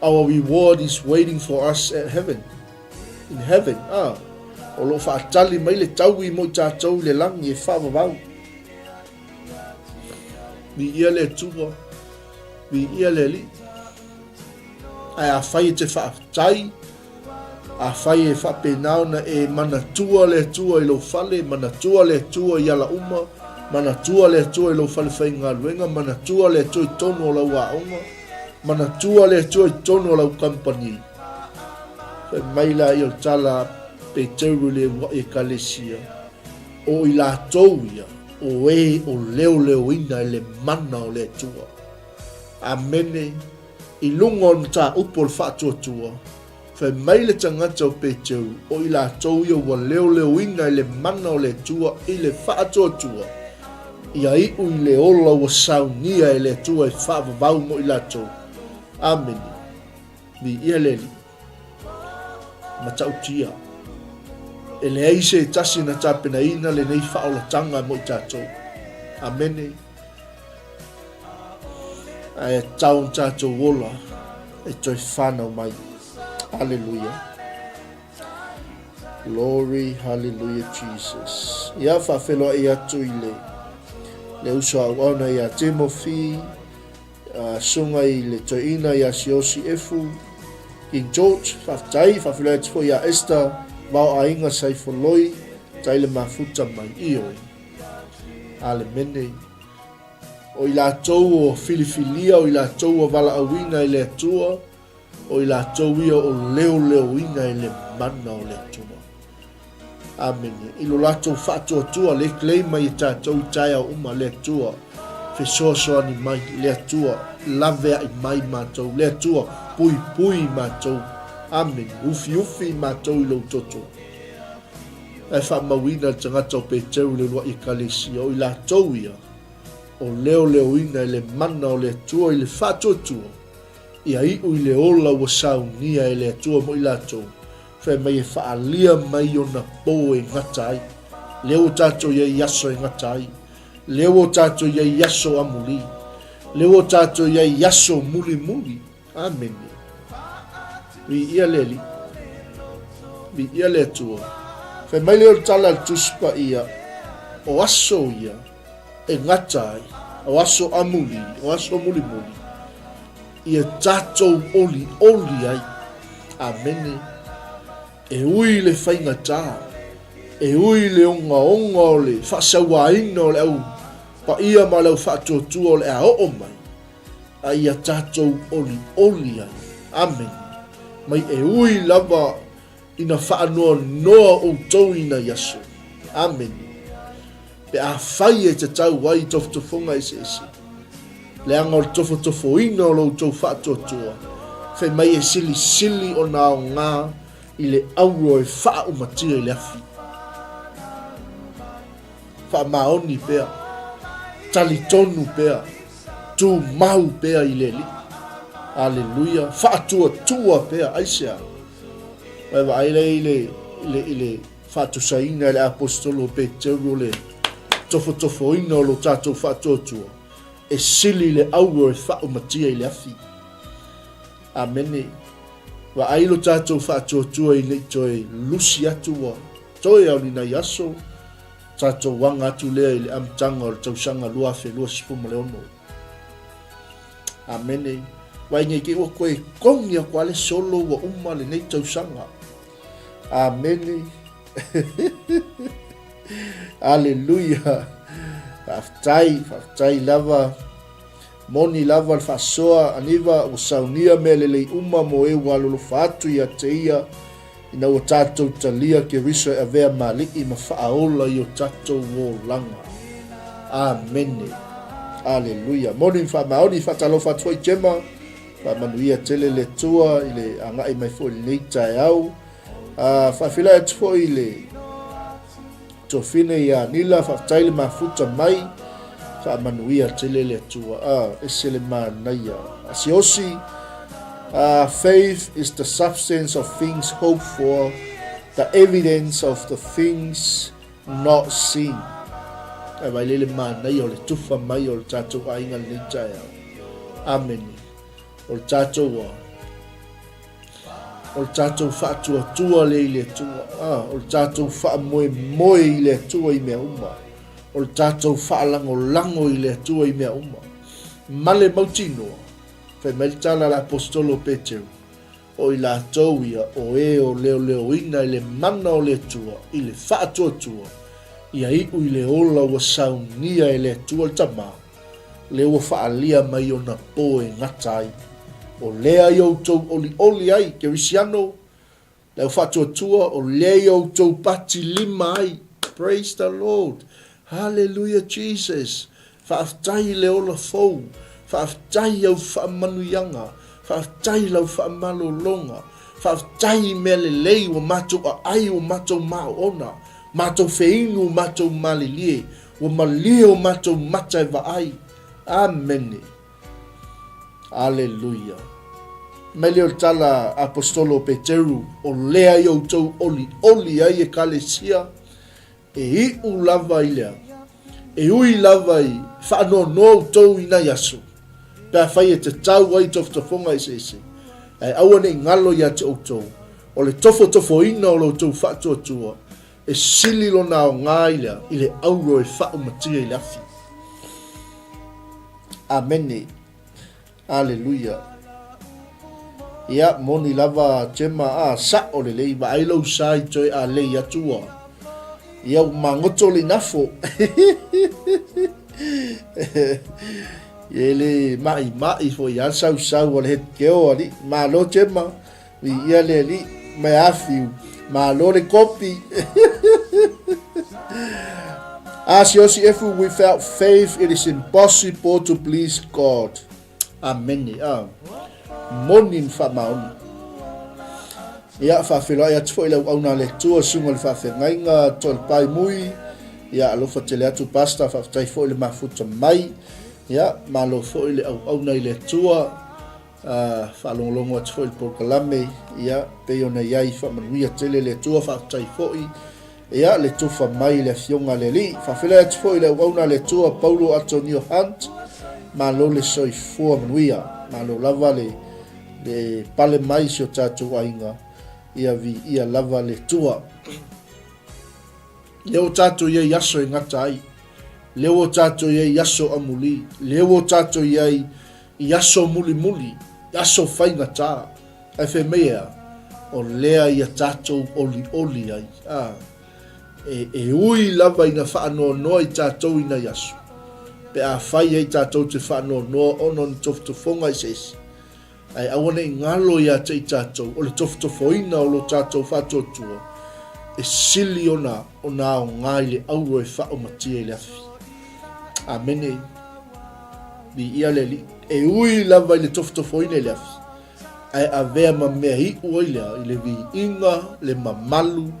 Our reward is waiting for us at heaven. In heaven, ah, o lo o faatali mai le taui mo i tatou i le lagi e faavavau. Viia le Atua, viia le Alii. Ae afai e te faafetai, afai e faapena ona e manatua le Atua i lou fale, manatua le Atua i ala uma, manatua le Atua i lou fale faigaluega, manatua le Atua i totonu o lau aoga, Manatua le Atua i totonu o lau kamupani. Fai mai laia o le tala a Peteru i le uluai ekalesia, O i latou ia, o e o leoleoina i le mana o le Atua. Amene. I luga o le mataupu o le faatuatua, Fai mai le tagata o Peteru, o i latou ia ua leoleoina i le mana o le Atua i le faatuatua, ia iu i le ola ua saunia e le Atua e faavavau mo i latou. Amene. Viia le Alii. Matautia. E leai se tasi na tapenaina lenei faaolatanga mo i tatou. Amene. Ae tau ona tatou ola e toe whanau mai. Hallelujah. Glory, hallelujah, Jesus. Ia, whawheloai atu i le, le uso au auna ia Timothy, uh, sunga i le toeina ia Siosi Efu, King George, whawhetai, whawheloai atu foi ia Esther, vao ainga Saifoloi, tai le mafuta mai ioi. Alemene. O i latou o filifilia, o i latou ua valaauina e le Atua, o i latou ia o leoleoina e le mana o le Atua. Amene. I lo latou faatuatua, le claim mai e tatou i taeao uma, le Atua, fesoasoani mai, le Atua, laveai mai matou, le Atua, puipui matou. Amene. Ufiufi matou i lou toto. Ae faamauina le tagata o Peteru i le uluai ekalesia, o i latou ia, o leoleoina e le mana o le Atua i le faatuatua, ia iu i le ola ua saunia e le Atua mo i latou, fai mai e faaalia mai ona po e gata ai. Lea ua tatou i ai i aso e gata ai. Lea ua tatou i ai i aso amuli. Lea ua tatou i ai i aso mulimuli. Amene. Viia le Alii. Viia le Atua. Fai mai lea o le tala a le Tusi Paia, o aso ia e gata ai, o aso amuli, o aso mulimuli, ia tatou olioli ai. Amene. E ui le faigata, e ui le ogaoga o le faasauaina o le au paia ma le au faatuatua o le a oo mai, a ia tatou olioli ai. Amene. Mai e ui lava ina faanoanoa outou i nai aso. Amene. Pe afai e tatau ai i tofotofoga eseese, leaga o le tofotofoina o lo outou faatuatua, fai mai e silisili ona aoga i le auro e faaumatia i le afi. Faamaoni pea, talitonu pea, tumau pea i le Alii. Aleluia, faatuatua pea, aisea? Ua e vaai lea i le, i le, i le faatusaina e le Aposetolo o Peteru o le tofotofoina o lo tatou faatuatua, e sili le auro e faaumatia i le afi. Amene. Vaai lo tatou faatuatua i nei toe lusi atu ua toe ao ni nai aso, tatou aga atu lea i le amataga o le tausaga 2026. Amene. Vaai nei te ua toe kogi atu a le solo ua uma lenei tausaga. Amene. Aleluia. Faafetai, faafetai lava. Moni lava le faasoa aniva ua saunia mea lelei uma mo e ua alolofa atu ia te ia, ina ua tatou talia Keriso e avea ma Alii ma faaola i o tatou olaga. Amene. Aleluia. Moni ma faamaoni, faatalofa atu foi Gemma, faamanuia tele le Atua i le agai mai foi i lenei taeao. Uh, faafeiloai atu foi i le Tofine ia Nila, faafetai le mafuta mai, faamanuia tele le Atua. Ah, ese le manaia. Asiosi, uh, faith is the substance of things hoped for, the evidence of the things not seen. Ai vai le le manaia o le tufa mai o le tatou aiga lenei taeao. Amene. O le tatou a. O le tatou faatuatua lea i le Atua. Ah, o le tatou faamoemoe i le Atua i mea uma. O le tatou faalagolago i le Atua i mea uma. Male mautinoa, fai mai le tala a le Aposetolo o Peteru, o i latou ia o e o leoleoina i le mana o le Atua i le faatuatua, ia iu i le ola ua saunia e le Atua le Tama, lea ua faaalia mai ona po e gata ai. O lea i outou olioli ai, Kerisiano, le au faatuatua, o lea i outou pati lima ai. Praise the Lord. Hallelujah Jesus. Faafetai i le ola fou. Faafetai i au faamanuiaga. Faafetai i lau faamalologa. Faafetai i mea lelei ua matou aai, ua matou maoona, matou feinu, matou malilie. Ua malie o matou mata e vaai. Amene. Aleluia. Mai lea o le tala Aposetolo o Peteru, o lea i outou olioli ai Ekalesia, e iu lava i lea, e ui lava i faanoanoa outou i nai aso, pe afai e tatau ai tofotofoga eseese, ae aua ne i galo ia te outou, o le tofotofoina o lo outou faatuatua, E sili lona aoga i le, i le auro e faaumatia i le afi. Amene. Aleluia. Ia, moni lava Gemma, a, sa'o lelei, vaai lou sa i toe alei atu ua. Ia, ua magoto le inafo. Ia, e le ma'ima'i foi a le sausau a le hetkeo alii. Malo Gemma. Viia le Alii, mai afiu, malo le kopi. Asiosi efu, without faith it is impossible to please God. Amene. Ah, moni ma faamaoni. Ia, faafeiloai atu foi le auauna a le Atua, susuga i le faafeagaiga, Toalepai Mui. Ia, alofa tele atu, Pastor, faafetai foi le mafuta mai. Ia, malo foi le auauna i le Atua. A faalogologo atu foi i le polokalame, ia, pei ona i ai, faamanuia tele le Atua, faafetai foi, ia, le tufa mai i le Afioga a le Alii. Faafeiloai atu foi i le auauna a le Atua, Paulo Atonio Hunt, malo le soifua manuia, malo lava le, le pale mai i si o tatou aiga, ia viia lava le Atua. Lea ua tatou i ai i aso e gata ai, lea ua tatou i ai i aso amuli, lea ua tatou i ai i aso mulimuli, i aso faigata, ae fai mai e a? O lea ia tatou olioli ai. A, e, e ui lava ina faanoanoa i tatou i nai aso, pe afai ai tatou te faanoanoa ona o ni tofotofoga eseese, Ae aua ne i galo ia te i tatou, o le tofotofoina o lo tatou faatuatua, e sili ona ona aoga i le auro e faaumatia i le afi. Amene. Viia le Alii. E ui lava i le tofotofoina i le afi, ae avea ma mea iu ai lea i le viiga, le mamalu,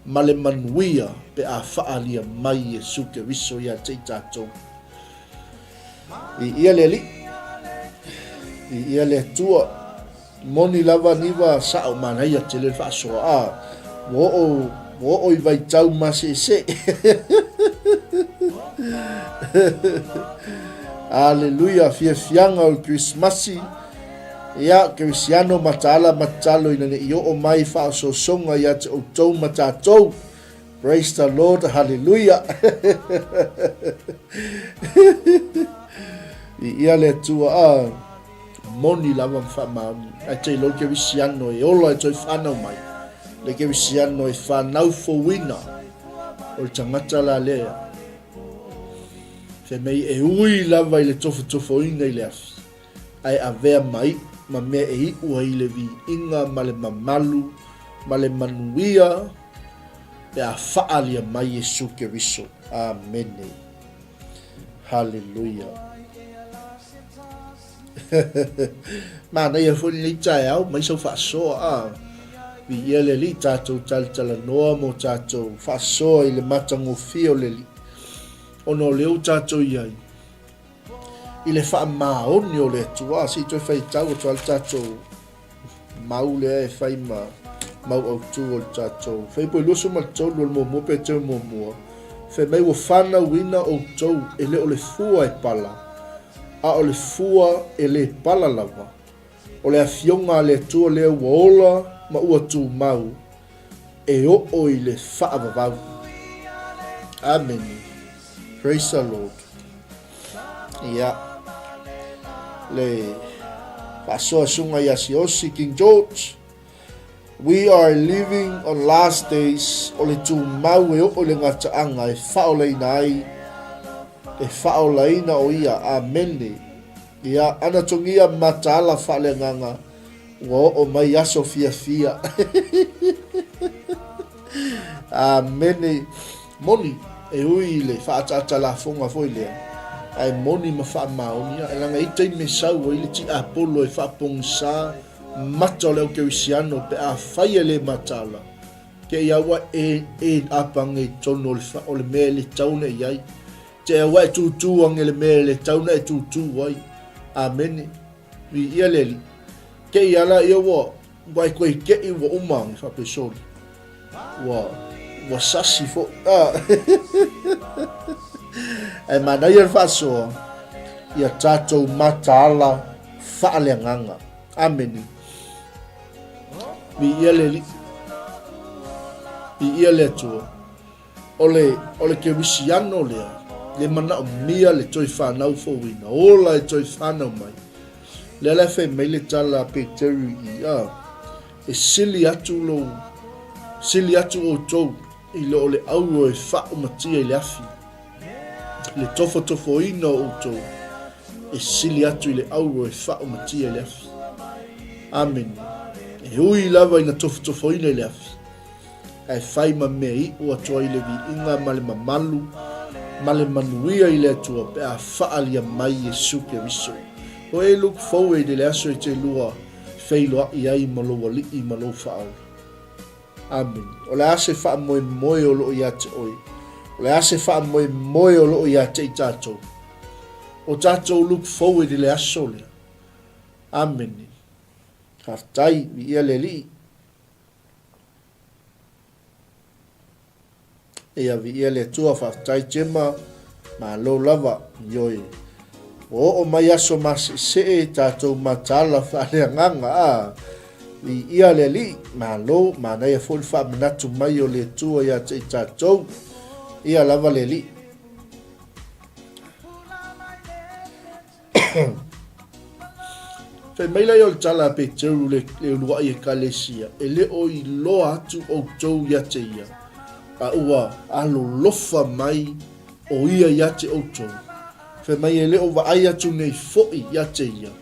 ma le manuia pe a faaalia mai Iesu Keriso ia te i tatou. Viia le Alii, viia le Atua. Moni lava niva sao manaia tele le faasoa a ua oo ua oo i vaitau maseese. Aleluia, fiafiaga o le Kerisimasi. Ia, Kerisiano mataala ma tatalo ina ne i oo mai faaosoosoga ia te outou ma tatou. Praise the Lord, hallelujah. Viia le Atua, a moni lava ma faamaoni. Ae te iloa le kerisiano e ola e toe whanau mai. Le kerisiano e whanau fouina o le tangata la lea. Fe mei e ui lava i le tofotofoina i le afi. Ae avea mai ma mea e iu ai le viiga ma le mamalu ma le manuia pe a faaalia mai Iesu Keriso. Amene. Haleluia. Manaia foi lenei taeao, mai sau faasoa a. Viia le Alii, tatou talatalanoa mo tatou faasoa i le matagofie o le Alii. Ona o lea ua tatou i ai i le faamaoni o le Atua. Se i toe faitau atu lava le tatou mau lea e fai ma mau autu o le tatou February 23 o le muamua Petero muamua, fai mai ua fanauina outou e le o le fua e pala, a o le fua e le pala lava, o le afioga a le Atua lea ua ola ma ua tumau e oo i le faavavau. Amene. Praise the Lord. Ia, le faasoa susuga ia Siaosi, King George, We are living on last days, o le tumau e oo i le gataaga e faaolaina ai, e faaolaina o ia. Amene. Ia, anatogia mataala faaleagaga, ua oo mai aso fiafia. Amene. Moni, e ui i le faaataata lafoga foi lea, ae moni ma faamaoni, e leaga e i ai taimi e sau ai le tiapolo e faapogisa mata o le au kerisiano pe afai e le mataala, te i aua e e apange i totonu o le, o le mea e le tatau ona i ai. Te aua e tūtū ange le mea e le tatau ona e tūtū ai. Amene. Viia le Alii. Te i ala ia ua, ua e koe keʻi ua uma ange faapesoli. Ua, ua sasi foi. Ah. Ae manaia le faasoa, ia tatou mataala faaleagaga. Amene. Viia le Alii. Viia le Atua. O le, o le kerisiano lea, le manaomia le toe fanau fouina, ola e toe fanau mai. Lea la e fai mai le tala a Peteru i, a, e sili atu lou, sili atu outou i lo o le auro e faaumatia i le afi, le tofotofoina o outou e sili atu i le auro e faaumatia i le afi. Amene. E ui lava ina tofotofoina i le afi, ae fai ma mea iu atu ai le viiga ma le mamalu ma le manuia i le Atua pe a faaalia mai Iesu Keriso. O e look forward i le aso e te lua feiloai ai ma lou Alii ma lou Faaola. Amene. O le a se faamoemoe o loo ia te oe? O le a se faamoemoe o loo ia te i tatou? O tatou look forward i le aso lea. Amene. Faafetai, viia le Alii. Ia viia le Atua, faafetai Gemma, malo lava, ioe. Ua oo mai aso maseesee tatou mataala faaleagaga, a viia le Alii, malo, manaia foi le faamanatu mai o le Atua ia te i tatou. Ia lava le Alii. Fai mai lea o le tala a Peteru le, le uluai ekalesia, e le o iloa atu outou ia te ia, a ua alolofa mai o ia ia te outou. Fai mai e le o vaai atu nei foi ia te ia,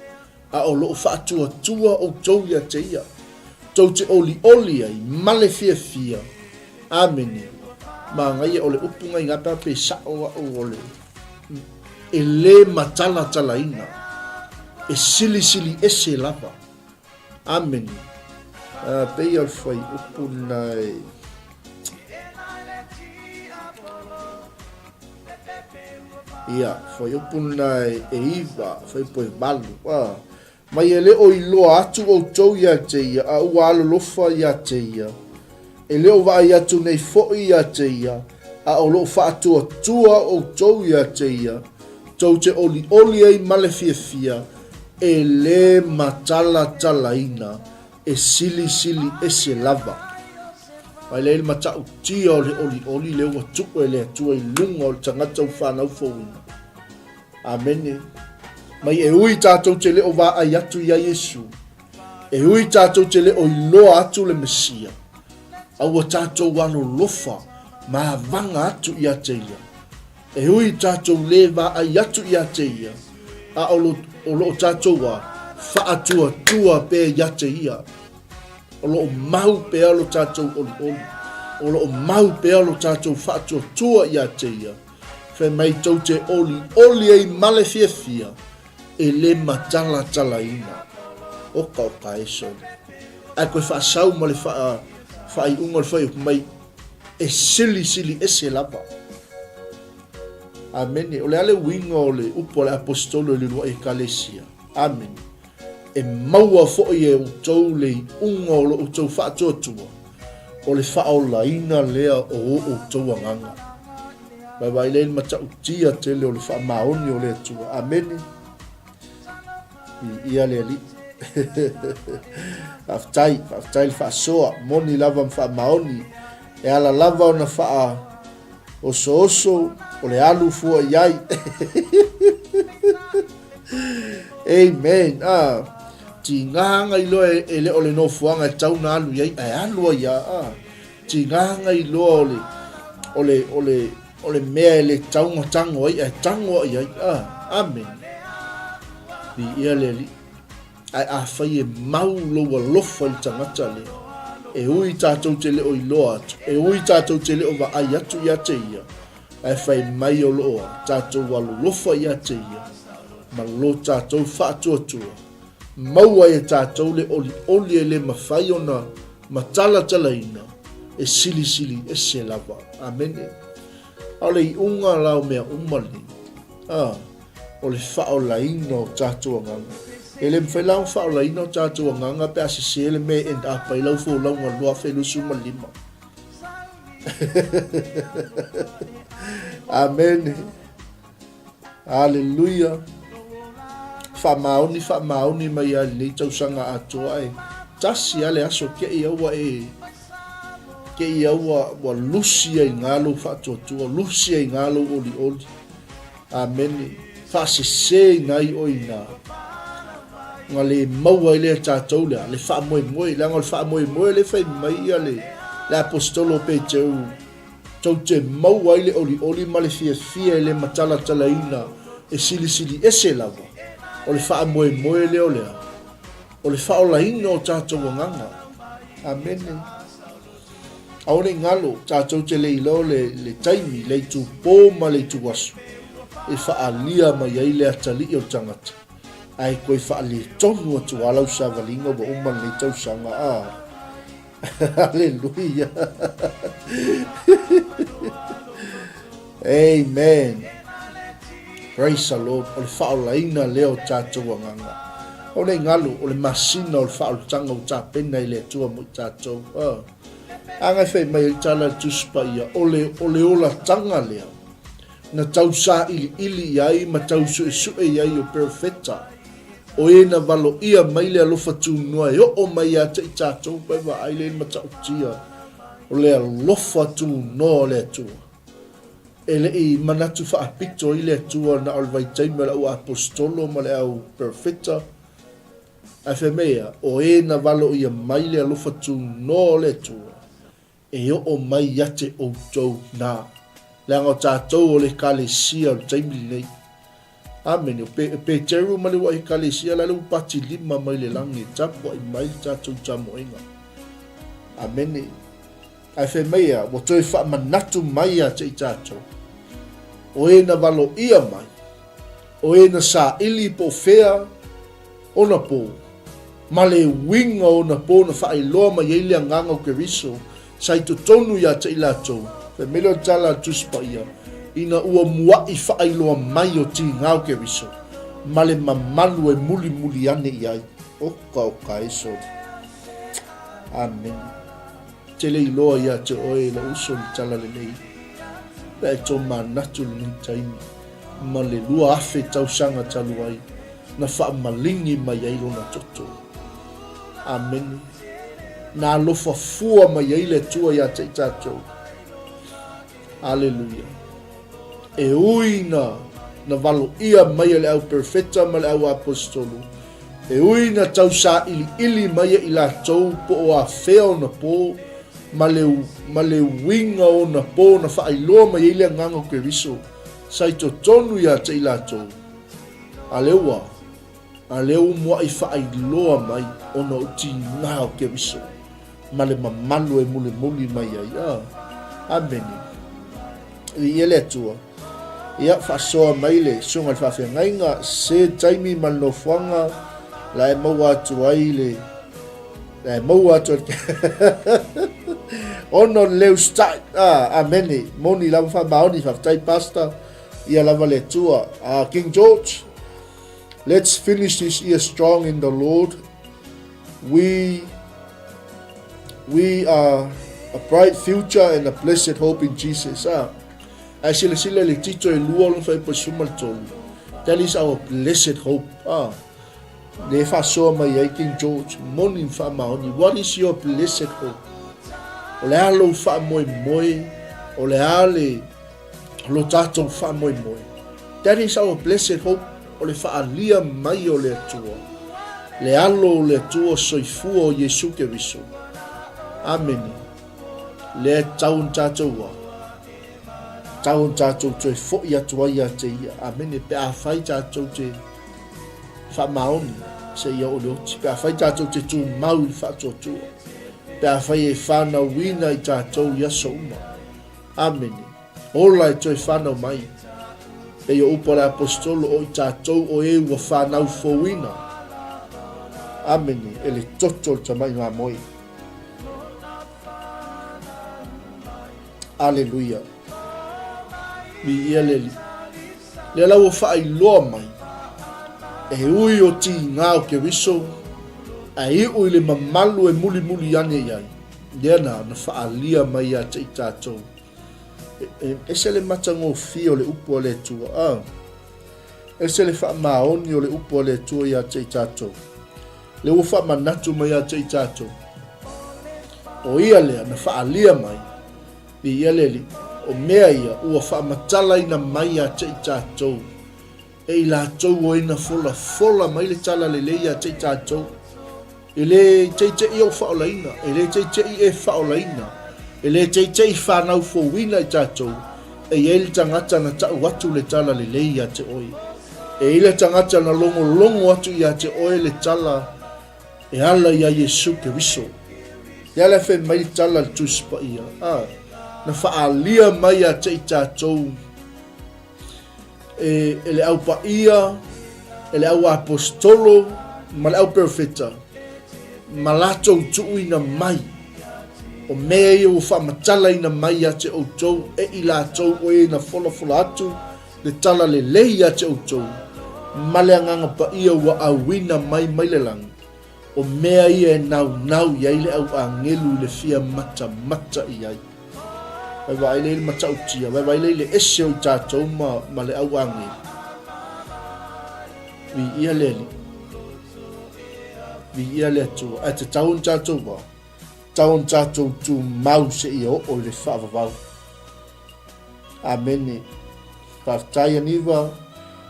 a o lo o faatuatua outou ia te ia, tou te olioli ai ma le fiafia. Amene. Manaia, o le upu na iga pe a pe sao au o le e le matalatalaina, e silisili ese lava. Amene. A pei o le fuaiupu lena e Ia, fuaiupu lena e 9, fuaiupu e 8. A, mai e le o iloa atu outou ia te ia, a ua alolofa ia te ia. E le o vaai atu nei foi ia te ia, a o lo o faatuatua outou ia te ia, tou te olioli ai ma le fiafia, e le matalatalaina, e silisili ese lava. Mai lea i le matautia o le olioli lea ua tuu e le Atua i luga o le tagata ua fanau fouina. Amene. Mai e ui tatou te le o vaai atu ia Iesu, e ui tatou te le o iloa atu le Mesia, a ua tatou alolofa ma avaga atu ia te ia. E ui tatou le vaai atu ia te ia, a o lo, o lo o tatou a faatuatua pea ia te ia. O lo o mau pea lo tatou olioli. O lo o mau pea lo tatou faatuatua ia te ia. Fai mai tou te olioli ai ma le fiafia, e le matalatalaina. Oka oka e sole. Ae koe faasau ma le faa, faaiuga o le fuaiupu mai, e silisili ese lava. Amene. O le a le uiga o le upu a le aposetolo i le uluai ekalesia? Amene. E maua foi e outou le iuga o lo outou faatuatua, o le faaolaina lea o o outou agaga. Vaivai lea i le matautia tele o le faamaoni o le Atua. Amene. Viia le Alii. Faafetai, faafetai le faasoa, moni lava ma faamaoni. E ala lava ona faa osooso o le alu fua i ai. Amen. Ah, tigaga iloa e, e le o le nofoaga e tau na alu i ai, ae alu ai a. Ah, tigaga iloa o le, o le, o le, o le mea e le tau na tango ai, ae tango ai ai. Ah, amen. Viia le Alii. Ae afai e mau lou alofa i le tagata lea, e ui tatou te le o iloa atu, e ui tatou te le o vaai atu ia te ia, ae fai mai o lo o tatou alolofa ia te ia, ma lo tatou faatuatua, maua ai e tatou le olioli e le mafai ona matalatalaina, e silisili ese lava. Amene. A o le iuga la o mea uma nei, a, o le faaolaina o tatou agaga. E le mafai la ona faaolaina o tatou agaga pe a sese le mea e end up ai lau folauga 2025. Amene. Aleluia. Faamaoni, faamaoni mai lava i lenei tausaga atoa ae tasi lava le aso te i au ua e te i au ua, ua lusi ai i lou faatuatua, lusi ai i lou olioli. Amene. Faasese ina ai oe ina na le maua ai lea tatou lea, le faamoemoe, leaga o le faamoemoe le fai mai ia le, le aposetolo o Peteru, Tou te maua ai le olioli ma le fiafia e le matalatalaina e silisili ese lava, o le faamoemoe lea o le a? O le faaolaina o tatou agaga. Amene. Aua ne i galo, tatou te le iloa le, le taimi, le itupō ma le ituaso e faaalia mai ai le atalii o le tagata, ae toe faaletonu atu lava lau savaliga ua uma lenei tausaga. A. Aleluia. Amen. Praise the Lord. O le faaolaina lea o tatou agaga. O le galu, o le masina o le faaolataga ua tapena i le Atua mo i tatou. Oh. A ngai fai mai ai tala le Tusi Paia, o le, o le olataga lea na tau sailiili i ai ma tau suesue i ai o perofeta. O e na valoia mai le alofa tunoa e oo mai ia te i tatou, pai vaai le matautia o le alofa tunoa o le Atua. E le i manatu faapito ai le Atua na o le vaitaimi o le au aposetolo ma le au perofeta. Ae fai mai ia, o e na valoia mai le alofa tunoa o le Atua, e oo mai ia te outou na, leaga o tatou o le Ekalesia o le taimi lenei. Amene. O Pe, Peteru ma le ua Ekalesia la le ua pati lima mai le lagi e tapuai mai le tatou tamoega. Amene. Ae fai mai ia, ua toe faamanatu mai ia te i tatou, o e na valoia mai, o e na saili po o fea ona po, ma le uiga o ona po na faailoa mai ai le Agaga o Keriso sa i totonu ia te i latou, fai mai lea o le tala a le Tusi Paia, ina ua muaʻi faailoa mai o tiga o Keriso, ma le mamalu e mulimuli ane i ai. Oka oka e soli. Amene. Tele iloa ia te oe e lou uso le tala lelei, pe a e tomanatu i lenei taimi, ma le 2000 tausaga talu ai, na faamaligi mai ai lona toto. Amene. Na alofa fua mai ai le Atua ia te i tatou. Aleluia. E ui na na valoia mai e le au perofeta ma le au aposetolo, e ui na tausailiili mai e i latou po o afea ona po, ma le, ma le uiga o ona po na faailoa mai ai le Agaga o Keriso sa i totonu ia te i latou. A lea ua, a lea ua muaʻi faailoa mai ona o tiga o Keriso ma le mamalu e mulimuli mai ai. A, amene. Viia le Atua. Ia, faasoa mai le susuga i le faafeagaiga, se taimi ma le nofoaga la e maua atu ai le la e maua atu ai ona o le leusitai. Ah, amene. Moni lava faamaoni, faafetai pastor. Ia lava le Atua. Ah, King George, let's finish this year strong in the Lord. We we are a bright future and a blessed hope in Jesus. Ah. Ae silasila i le Tito e lua lona fuaiupu 13. That is our blessed hope. Ah. Le faasoa mai ai King George, moni ma faamaoni. What is your blessed hope? O le a lou faamoemoe, o le a le lo tatou faamoemoe. That is our blessed hope, o le faaalia mai o le Atua, le alo o le Atua soifua o Iesu Keriso. Amene. Lea e tatau ona tatou a, tatau ona tatou toe foi atu ai ia te Ia. Amene. Pe afai tatou te faamaoni seia oo i le oti, pe afai tatou te tumau i le faatuatua, pe afai e fanauina i tatou i aso uma. Amene. Ola e toe fanau mai. Pei o upu a le Aposetolo, o i tatou o e ua fanau fouina. Amene. E le toto o le tamai mamoe. Aleluia. Viia le Alii. Lea la ua faailoa mai, e ui o tiga o Keriso, ae iu i le mamalu e mulimuli ane i ai. Lea na, na faaalia mai ia te i tatou. E, e, ese le matagofie o le upu a le Atua. Ah. Ese le faamaoni o le upu a le Atua ia te i tatou. Lea ua faamanatu mai ia te i tatou. O ia lea na faaalia mai i ia le Alii, o mea ia ua faamatalaina mai ia te i tatou e i latou o ina folafola mai le tala lelei ia te i tatou. E le teitei ou faaolaina, e le teitei e faaolaina, e le teitei fanau fouina i tatou, e i ai le tagata na tau atu le tala lelei ia te oe. E i ai le tagata na logologo atu ia te oe le tala e ala iā Iesu Keriso. Lea la e fai mai le tala a le Tusi Paia, a, na faaalia mai ia te i tatou e, e le Au Paia, e le Au Aposetolo ma le Au Perofeta, ma latou tuuina mai o mea ia ua faamatalaina mai ia te outou e i latou o e na folafola atu le tala lelei ia te outou ma le Agaga Paia ua auina mai mai le lagi, o mea ia e naunau i ai le au agelu i le fia matamata i ai. Vaevaai lea i le matautia, vaevaai lea i le ese o i tatou ma, ma le au agelu. Viia le Alii. Viia le Atua. Ae tatau ona tatou a? Tatau ona tatou tumau seia oo i le faavavau. Amene. Faafetai Aniva,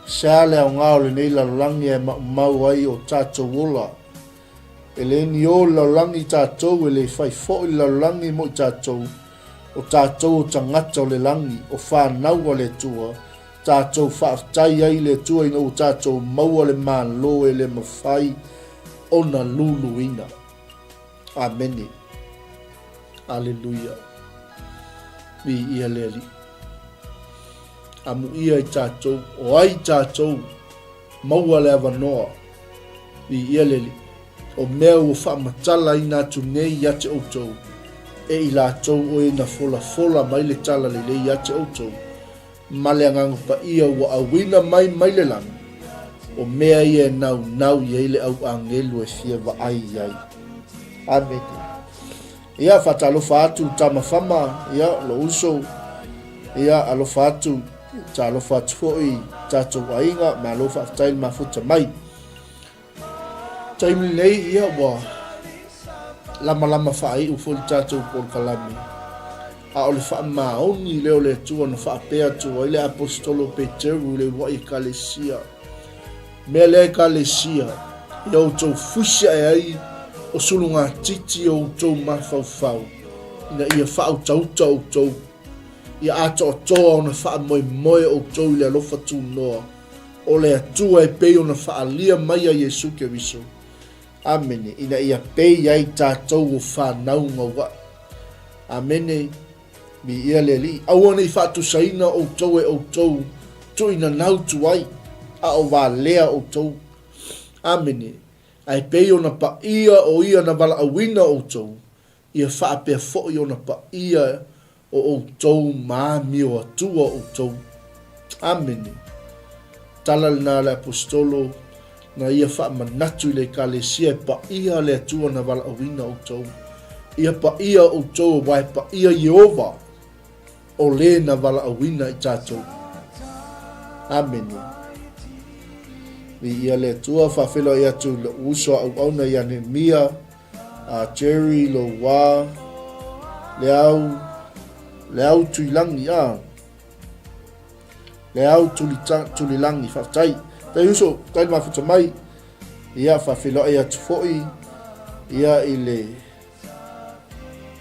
se a le aoga o lenei lalolagi ae maumau ai o tatou ola. E le niō le lalolagi i tatou, e le fai foi le lalolagi mo i tatou, o tatou o tagata o le lagi, o fanau a le Atua, tatou faafetai ai i le Atua ina ua tatou maua le Malo e le mafai ona luluina. Amene. Aleluia. Viia le Alii. Amuia i tatou, o ai tatou, maua le avanoa. Viia le Alii. O mea ua faamatalaina atu nei ia te outou, e i latou o e na folafola mai le tala lelei ia te outou, ma le Agaga Paia ua auina mai mai le lagi, o mea ia e naunau i ai le au agelu e fia vaai i ai. Amene. Ia, faatalofa atu le tama fama, ia, lou uso, ia, alofa atu, talofa atu foi tatou aiga, malo faafetai le mafuta mai. Taimi lenei, ia ua lamalama faaiu foi le tatou polokalame, a o le faamaoni lea o le Atua na faapea atu ai le Aposetolo Peteru i le uluai Ekalesia, Mea lea Ekalesia, ia outou fusi ae ai o sulugatiti o outou mafaufau, ina ia faautauta outou, ia atoatoa ona faamoemoe outou i le alofa tunoa, o le Atua e pei ona faaalia mai a Iesu Keriso. Amene, ina ia pei ai tatou o fanau gauaʻi. Amene, Viia le Alii. Aua ne i faatusaina outou e outou tuuina nautu ai, a o valea outou. Amene, ae pei ona paia o ia na valaauina outou, ia faapea foi ona paia o outou ma amio atua outou. Amene. Tala lena a le Aposetolo na ia faamanatu i le Ekalesia e paia le Atua na valaauina outou. Ia paia outou aua e paia Ieova o le na valaauina i tatou. Amene. Viia le Atua, faafeiloai atu i lou uso a auauna ia Nehemia, a Jerry, Louā, Leau, Leau Tuilangi, a Leau Tulita, Tulilangi, faafetai. Tai uso, tai le mafuta mai. Ia, faafeiloai atu foi, ia, i le,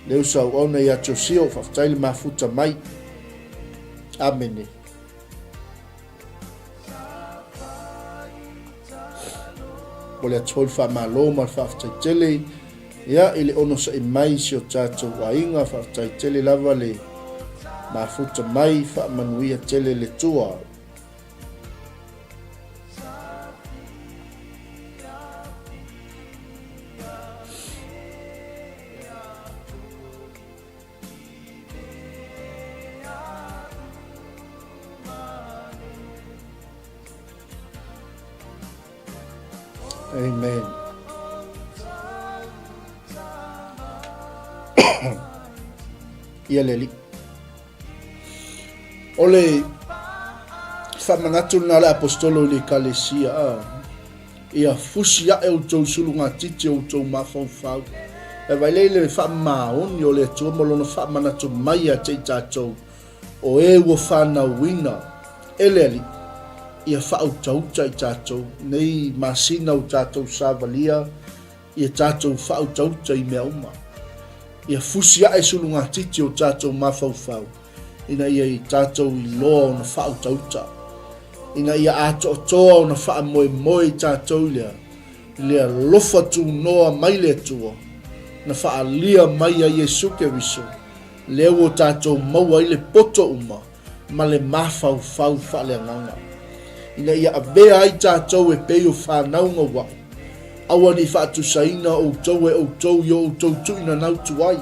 le uso auauna ia Josio, faafetai le mafuta mai. Amene. Momoli atu foi le faamalo ma le faafetai tele ia i le onosai mai si o tatou aiga. Faafetai tele lava le mafuta mai, faamanuia tele le Atua. Amen. Ia le Alii. O le faamanatu lena a le Aposetolo i le Ekalesia, a, ia fusi ae outou sulugatiti o outou mafaufau. E vaai lea i le faamaoni o le Atua ma lona faamanatu mai ia te i tatou, o e ua fanauina e le Alii, ia faautauta i tatou nei masina o tatou savalia, ia tatou faautauta i mea uma. Ia fusi ae sulugatiti o tatou mafaufau, ina ia i tatou iloa ona faautauta, ina ia atoatoa ona faamoemoe i tatou i lea, i le alofa tunoa mai le Atua, na faaalia mai ai Iesu Keriso, lea ua tatou maua ai le poto uma ma le mafaufau faaleagaga, ina ia avea ai tatou e pei o fanau gauaʻi, aua ne i faatusaina outou e outou i o outou tuuina nautu ai.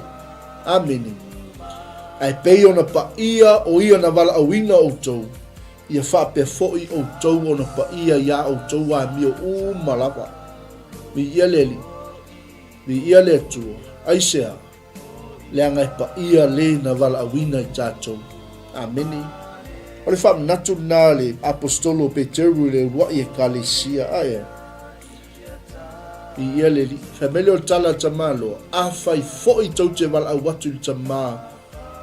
Amene. Ae pei ona paia o ia na valaauina outou, ia faapea foi outou ona paia iā outou amio uma lava. Viia le Alii, viia le Atua. Aisea? Leaga e paia le na valaauina i tatou. Amene. O le faamanatu lena a le Aposetolo o Peteru i le uluai Ekalesia. Ae, Viia le Alii. Fai mai lea o le tala a le tamaloa, Afai foi tou te valaau atu i le Tama,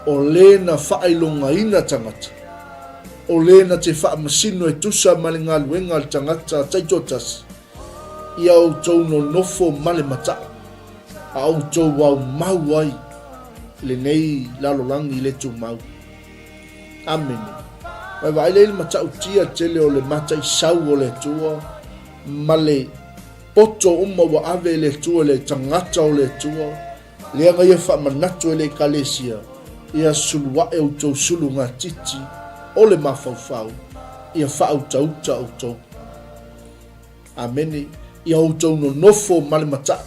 o le na faailogaina tagata, o le na te faamasino e tusa ma le galuega a le tagata taitoatasi, Ia outou nonofo ma le mataʻu, a outou aumau ai i lenei lalolagi le tumau. Amene. Mai vaai lea i le matautia tele o le mataisau o le Atua ma le poto uma ua ave e le Atua i le tagata o le Atua, lea na ia faamanatu e le Ekalesia, ia suluaʻe outou sulugatiti o le mafaufau, ia faautauta outou. Amene. Ia outou nonofo ma le mataʻu.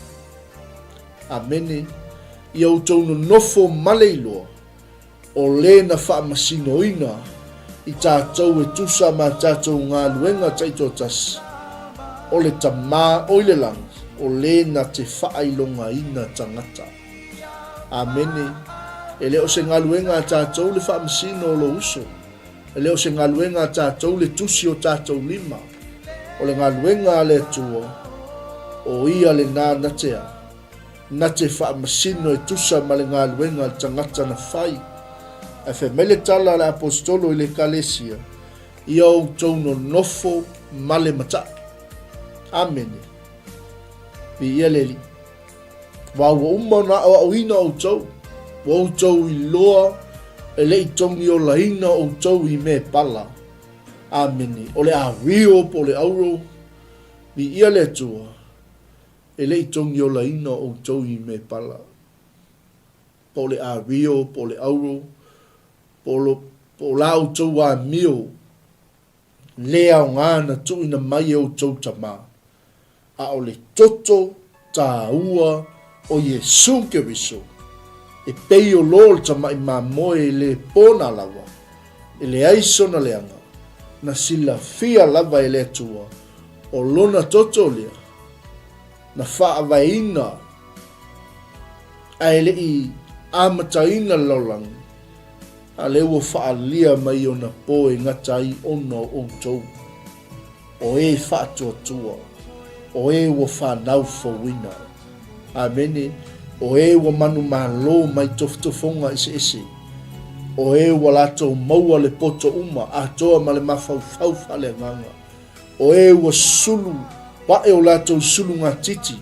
Amene. Ia outou nonofo ma le iloa, o le na faamasinoina i tatou e tusa ma tatou galuega taitoatasi, o le Tama o i le lagi, o le na te faailogaina tagata. Amene. E le o se galuega a tatou le faamasino o lou uso. E le o se galuega a tatou le tusi o tatou lima. O le galuega a le Atua, o Ia lena na te a, na te faamasino e tusa ma le galuega a le tagata na fai. Ae fai mai le tala a le Aposetolo i le Ekalesia, Ia outou nonofo ma le mataʻu. Amene. Viia le Alii. Aua ua uma ona aoaoina outou, ua outou iloa e le i togiolaina outou i mea pala. Amene. O le a rio po o le auro, viia le Atua, e le i togiolaina outou i mea pala. Po o le a rio po o le auro, po o, po o la outou amio le aoga na tuuina mai e outou tama, a o le toto tāua o Iesū Keriso, e pei o lo le tamaʻi mamoe e lē pona lava, e leai sona leaga, na silafia lava e le Atua o lona toto lea na faavaeina ae le i amataina le lalolagi, A lea ua faaalia mai ona po e gata ai ona o outou, o e faatuatua, o e ua fanau fouina. Amene, o e ua manumalo mai tofotofoga eseese, o e ua latou maua le poto uma atoa ma le mafaufau faaleagaga, o e ua sulu aʻe o latou sulugatiti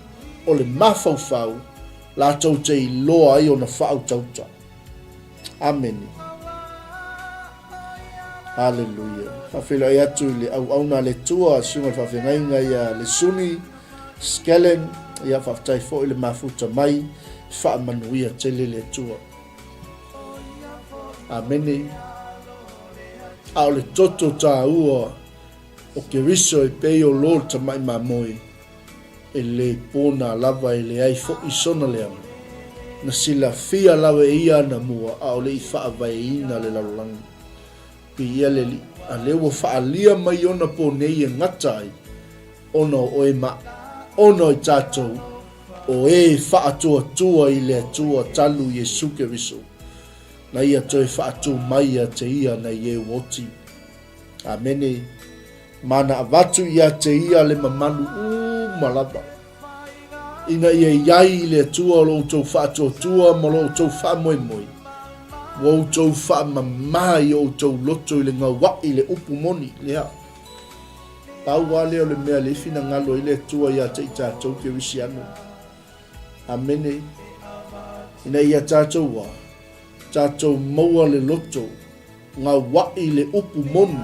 o le mafaufau, latou te iloa ai ona faautauta. Amene. Haleluia. Faafeiloai atu i le auauna a le Atua, susuga i le faafeagaiga ia Lesuni Skellen, ia faafetai foi le mafuta mai, faamanuia tele le Atua. Amene. A o le toto tāua o Keriso e pei o lo le tamaʻi mamoe, E lē pona lava e leai foʻi sona leaga. Na silafia lava e ia ana mua ʻaʻole i faavaeina le lalolagi. Viia le Alii, a lea ua faaalia mai ona po nei e gata ai, ona o oe ma ona i tatou, o e faatuatua i le Atua talu Iesu Keriso, na ia toe faatu mai ia te ia nai e ua oti. Amene. Ma na avatu ia te ia le mamalu uma lava, ina ia i ai i le Atua o lo outou faatuatua ma lo outou faamoemoe, ua outou faamamā i o outou loto i le gauaʻi i le upu moni lea. Pau lava lea o le mea lea e finagalo ai le Atua ia te i tatou Kerisiano. Amene. Ina ia tatou a tatou maua le loto Gauaʻi le upu moni.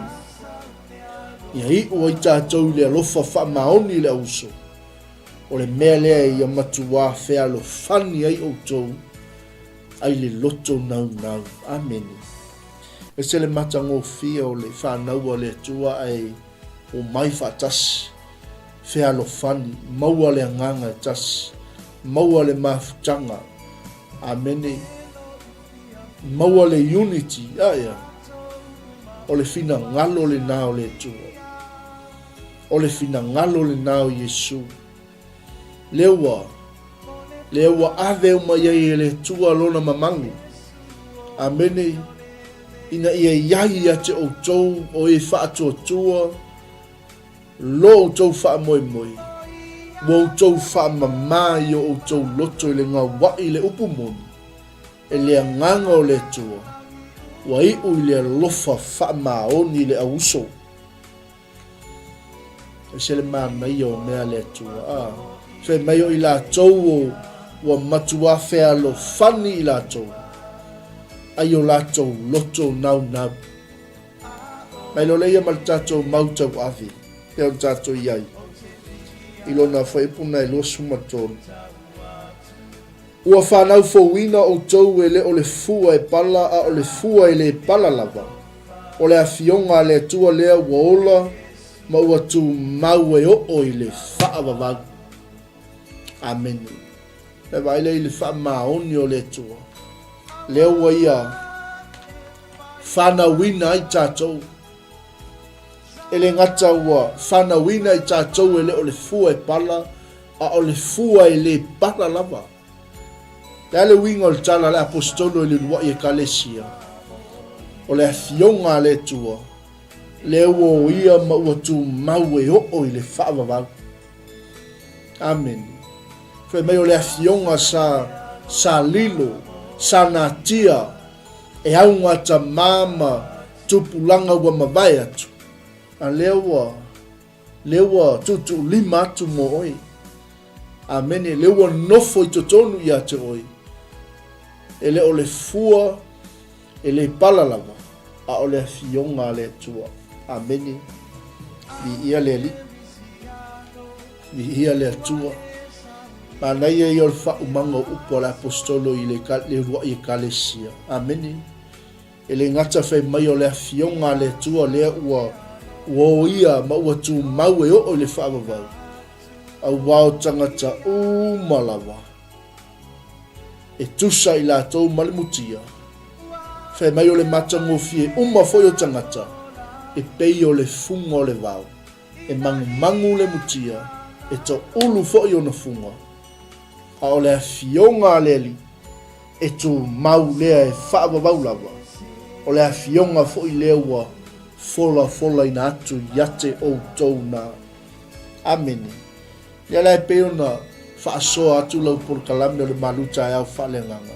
Ia iʻu ai tatou i le alofa faamaoni i le auuso. O le mea lea ia matuā fealofani ai outou ai le loto naunau. Amene. Ese le matagofie o le fanau a le Atua ae omai faatasi, fealofani, maua le agaga e tasi, maua le mafutaga. Amene. Maua le unity, a ea? O le finagalo lena o le Atua. O le finagalo lena o Iesu. Lea ua, lea ua ave uma i ai e le Atua lona mamalu. Amene. Ina ia i ai ia te outou o e faatuatua lo outou faamoemoe, ua outou faamamā i o outou loto i le gauaʻi i le upu moni, E le agaga o le Atua, ua iʻu i le alofa faamaoni i le auuso. Ese le manaia o mea a le Atua, a. Fai mai o i latou o ua matuā fealofani i latou, ai o latou loto naunau. Mai loa lea ma le tatou mau tauave, pei ona tatou i ai, i lona fuaiupu lena e 23. Ua fanau fouina outou e le o le fua e pala a o le fua e le pala lava, o le Afioga a le Atua lea ua ola ma ua tumau e oo i le faavavau. Amene. E vaai lea i le faamaoni o le Atua, lea ua Ia fanauina ai tatou. E le gata ua fanauina i tatou e le o le fua e pala, a o le fua e le pala lava. Le a le uiga o le tala a le Aposetolo i le uluai Ekalesia? O le Afioga a le Atua, lea ua oia ma ua tumau e oo i le faavavau. Amene. Fai mai o le Afioga sa, sa lilo, sa natia, e augatamā ma tupulaga ua mavae atu, a lea ua, lea ua tuutuulima atu mo oe. Amene. Lea ua nofo i totonu ia te oe. E le o le fua e le pala lava, a o le afioga a le Atua. Amene. Viia le Alii. Viia le Atua. Manaia ia o le faaumaga o upu a le Aposetolo i le, le uluai Ekalesia. Amene. E le gata fai mai o le Afioga a le Atua lea ua ua oia ma ua tumau e oo i le faavavau, auā o tagata uma lava e tusa i latou ma le mutia. Fai mai o le matagofie uma foi o tagata e pei o le fuga o le vao, e magumagu le mutia, e toulu foi ona fuga. A o le Afioga a le Alii, e tumau lea e faavavau lava, o le Afioga foi lea ua folafolaina atu ia te outou na. Amene. Ia la e pei ona faasoa atu lau polokalame o le malu taeao faaleagaga,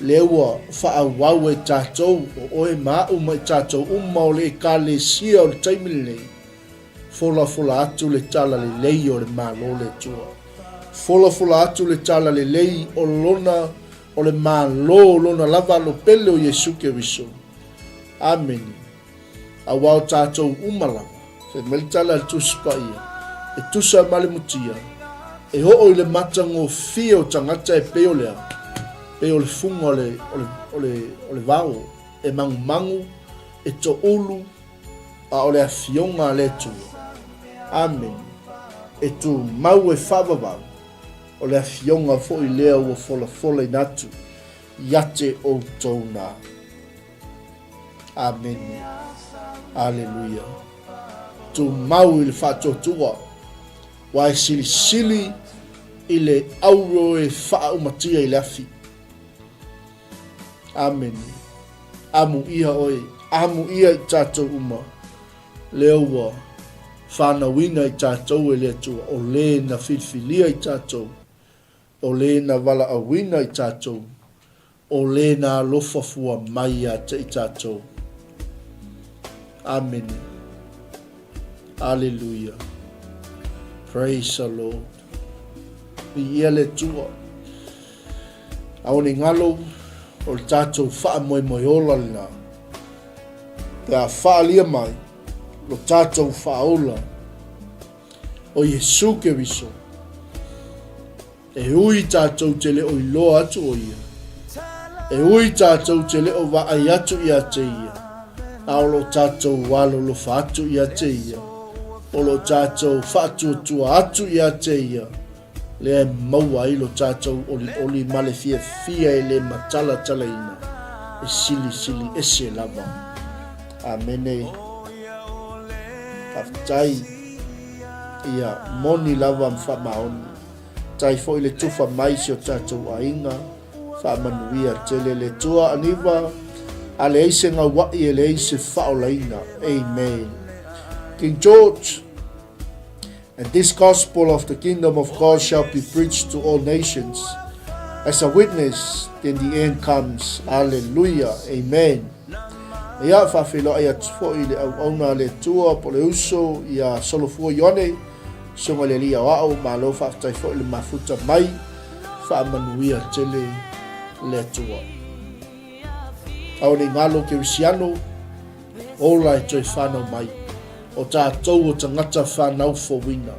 lea ua faaauau e tatou, o oe ma a'u ma i tatou uma o le Ekalesia o le taimi lenei, Folafola atu le tala lelei o le Malo le Atua. Folafola atu le tala lelei o lona o le Malo o lona lava alo pele o Iesu Keriso. Amene. Auā o tatou uma lava, fai mai le tala a le Tusi Paia, e tusa ma le mutia, e oo i le matagofie o tagata e pei o le a? Pei o le fuga o le, o le, o le, o le vao, e magumagu, e toulu, a o le Afioga a le Atua. Amene. E tumau e faavavau, o le Afioga foi lea ua folafolaina atu ia te outou na. Amene. Aleluia. Tumau i le faatuatua, ua e silisili i le auro e faaumatia i le afi. Amene. Amuia oe, amuia i tatou uma, lea ua fanauina i tatou e le Atua, o le na filifilia i tatou, o le na valaauina i tatou, o le na alofa fua mai ia te i tatou. Amene. Aleluia. Praise the Lord. Viia le Atua. Aua ne i galo, o le tatou faamoemoe ola lena. Pe a faaalia mai lo tatou faaola o Iesu Keriso, e ui tatou te le o iloa atu o Ia, e ui tatou te le o vaai atu ia te Ia, a o lo tatou alolofa atu ia te Ia, o lo tatou faatuatua atu ia te Ia, lea e maua ai lo tatou olioli ma le fiafia e le matalatalaina, e silisili ese lava. Amene. Faafetai. Ia, moni lava ma faamaoni. Tai foi le tufa mai si o tatou aiga. Faamanuia tele le Atua Aniva, a leai se gaua'i e leai se faaolaina. Amen. King George. And this gospel of the kingdom of God shall be preached to all nations as a witness, then the end comes. Alleluia. Amen. Ia, faafeiloai atu foi i le auauna a le Atua po o le uso ia Solofua Ioane, Susuga i le Alii Aoao, malo faafetai foi le mafuta mai, faamanuia tele le Atua. Aua ne i galo Kerisiano, ola e toe whanau mai. O tātou o tagata whanau fouina.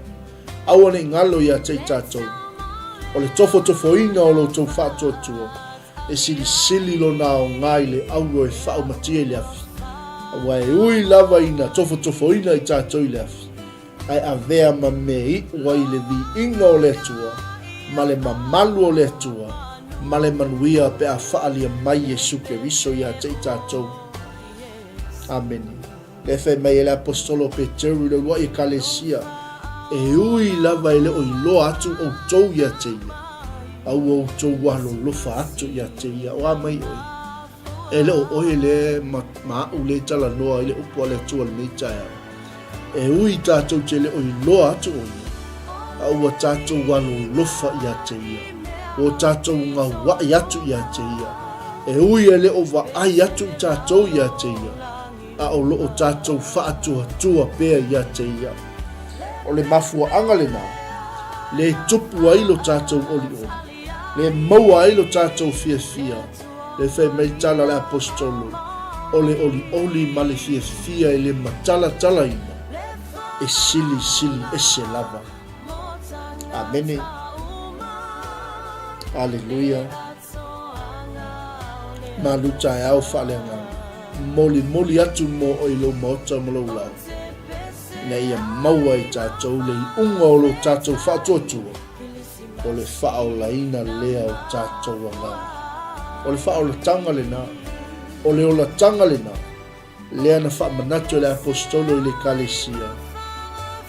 Aua ne i galo ia te i tātou. O le tofotofoina o lo outou faatuatua, e silisili lona aoga i le auro e faaumatia i le afi. Aua e ui lava ina tofotofoina i tātou i le afi, ae avea ma mea iu ai le viiga o le Atua, ma le mamalu o le Atua, ma le manuia pe a faaalia mai Iesu Keriso ia te i tatou. Amene. Lea fai mai e le Aposetolo o Peteru i le uluai Ekalesia, E ui lava e le o iloa atu outou ia te ia, a ua outou alolofa atu ia te ia. O a mai oe? E le o oe lea ma, ma aʻu lea e talanoa i le upu a le Atua lenei taeao. E ui tatou te le o iloa atu o ia, a ua tatou alolofa ia te ia. Ua tatou gauaʻi atu ia te ia. E ui e le o vaai atu i tatou ia te ia, a o lo o tatou faatuatua pea ia te ia. O le mafuaaga lena, le tupu ai lo tatou olioli, le maua ai lo tatou fiafia, le fai mai tala le Aposetolo, o le olioli ma le fiafia e le matalatalaina, e silisili ese lava. Amene. Aleluia. Malu taeao faaleagaga. Molimoli atu mo oe i lou maota ma lou lao, ina ia maua i tatou le iuga o lo tatou faatuatua, o le faaolaina lea o tatou agaga. O le faaolataga lena, o le olataga lena, lea na faamanatu e le Aposetolo i le Ekalesia,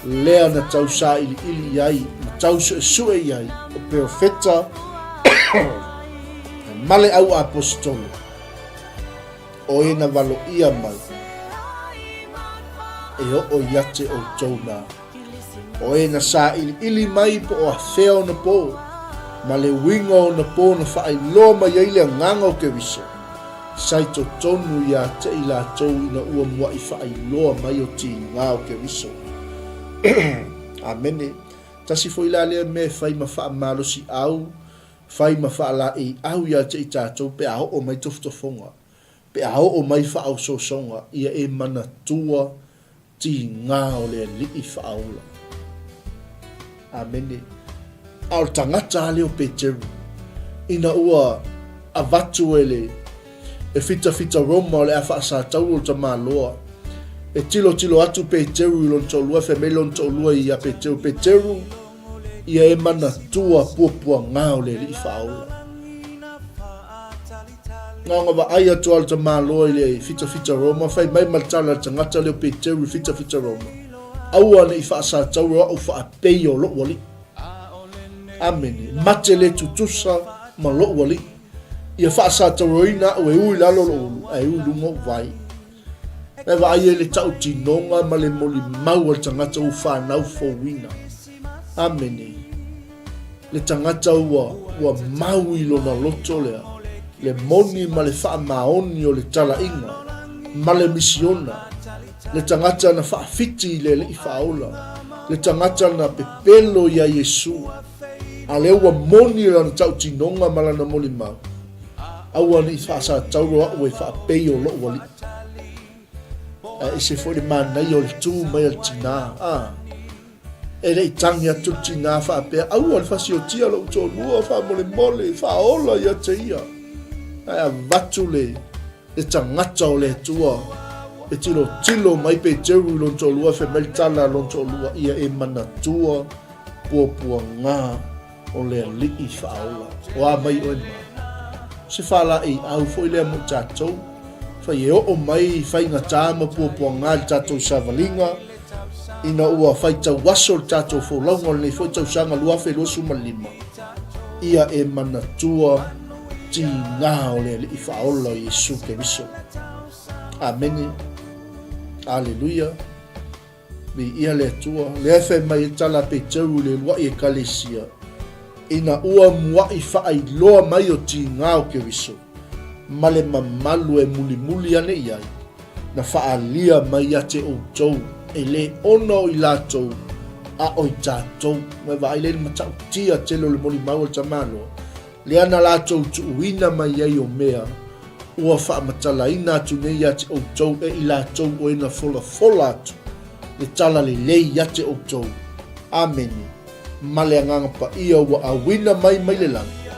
lea na tau sailiili i ai ma tau suesue i ai o perofeta ma le au aposetolo, o e na valoia mai e oo ia te outou na. O e na sailiili mai po o afea ona po, ma le uiga o ona po na faailoa mai ai le agaga o Keriso, sa i totonu ia te i latou ina ua muaʻi faailoa mai o tiga o Keriso. Amene. Tasi foi la lea mea e fai ma faamalosiau, fai ma faalaeiau ia te i tatou pe a oo mai tofotofoga, pe a oo mai faaosoosoga, ia e manatua Tiga o le Alii faaola. Amene. A o le tagata a lea o Peteru, ina ua avatu e le e fitafita Roma o le a faasatauro le tamaloa, e tilotilo atu Peteru i lona toalua, fai mai lona toalua ia Peteru, Peteru, ia e manatua puapuaga o le Alii faaola. Na ona vaai atu lava le tamaloa i le fitafita Roma, fai mai ma le tala a le tagata lea o Peteru i fitafita Roma, Aua ne i faasatauro au faapei o lou alii. Amene. Mate le tutusa ma lou alii. Ia faasatauroina au e ui lalo lou ulu, ae ui luga ou vai. E vaai ai le tautinoga ma le molimau a le tagata ua fanau fouina. Amene. Le tagata ua, ua mau i lona loto lea, le moni ma le faamaoni o le talaiga, ma le misiona, le tagata na faafiti i le Alii Faaola, le tagata na pepelo iā Iesu, a lea ua moni lana tautinoga ma lana molimau, Aua ne i faasatauro au e faapei o lou alii. Ae ese foi le manaia o le tū mai a le tinā. A, e le i tangi atu le tinā faapea, aua le fasiotia lou toalua faamolemole, faaola ia te ia. Ae avatu le, le tagata o le Atua e tilotilo mai Peteru i lona toalua, fai mai le tala a lona toalua, ia e manatua puapuaga o le Alii faaola. O a mai oe ma? Se faalaeiau foi lea mo i tatou. Fai e oo mai faigata ma puapuaga i le tatou savaliga, ina ua faitau aso le tatou folauga o lenei foi tausaga 2025, ia e manatua tiga o le Alii faaola o Iesu Keriso. Amene. Aleluia. Viia le Atua, lea e fai mai ai tala a Peteru i le uluai Ekalesia, ina ua muaʻi faailoa mai o tiga o Keriso, ma le mamalu e mulimuli ane i ai. Na faaalia mai ia te outou, e lē ona o i latou, a o i tatou. Ua e vaai lea i le matautia tele o le molimau a le tamaloa, lea na latou tuuina mai ai o mea ua faamatalaina atu nei ia te outou e i latou o e na folafola atu le tala lelei ia te outou. Amene. Ma le Agaga Paia ua auina mai mai le lagi,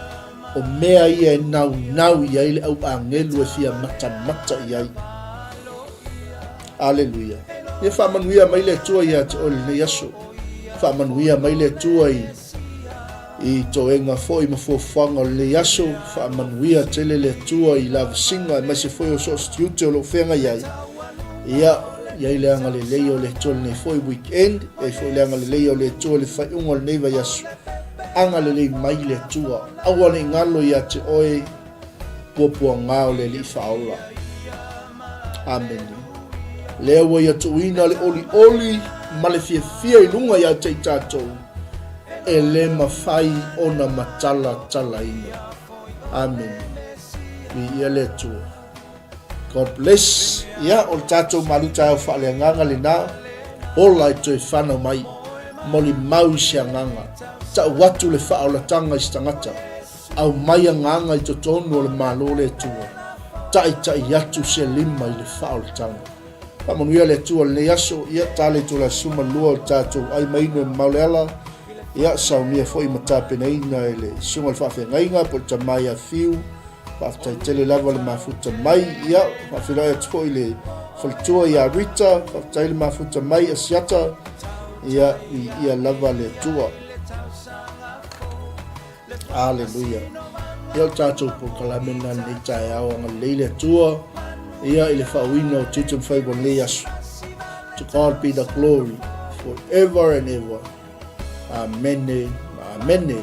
o mea ia e naunau i ai le au agelu e fia matamata i ai. Aleluia. Ia faamanuia mai le Atua ia te oe lenei aso. Faamanuia mai le Atua i i toega foi ma fuafuaga o lenei aso. Faamanuia tele le Atua i lavasiga aemaise foi o so o se tiute o lo o feagai ai. Ia, i ai le agalelei o le Atua lenei foi weekend, i ai foi le agalelei o le Atua i le faaiuga o lenei vaiaso. Agalelei mai le Atua, aua ne i galo ia te oe puapuaga o le Alii Faaola. Amene. Lea ua ia tuuina le olioli ma le fiafia i luga ia te i tatou, e le mafai ona matalatalaina. Amene. Viia le Atua. God bless. Ia, o le tatou malu taeao faaleagaga lena. Ola e toe whanau mai. Molimau i se agaga. Tau atu le faaolatanga i se tagata. Aumai agaga i totonu o le Malo o le Atua. Taitai atu se lima i le faaolataga. Faamanuia le Atua i lenei aso. Ia, tala i tula suma lua o le tatou ai ma inu e mamao le ala. Ia, saunia foi ma tapenaina e le susuga i le faafeagaiga po o le tama ia Fiu. Faafetai tele lava le mafuta mai. Ia, faafeiloai atu foi i le faletua ia Rita. Faafetai le mafuta mai Asiata. Ia, viia lava le Atua. Aleluia. Ia o le tatou polokalame lena lenei taeao agalelei le Atua. Ia i le faauiina o tiute ma faiva o lenei aso. To God be the glory forever and ever. Amene. Amene.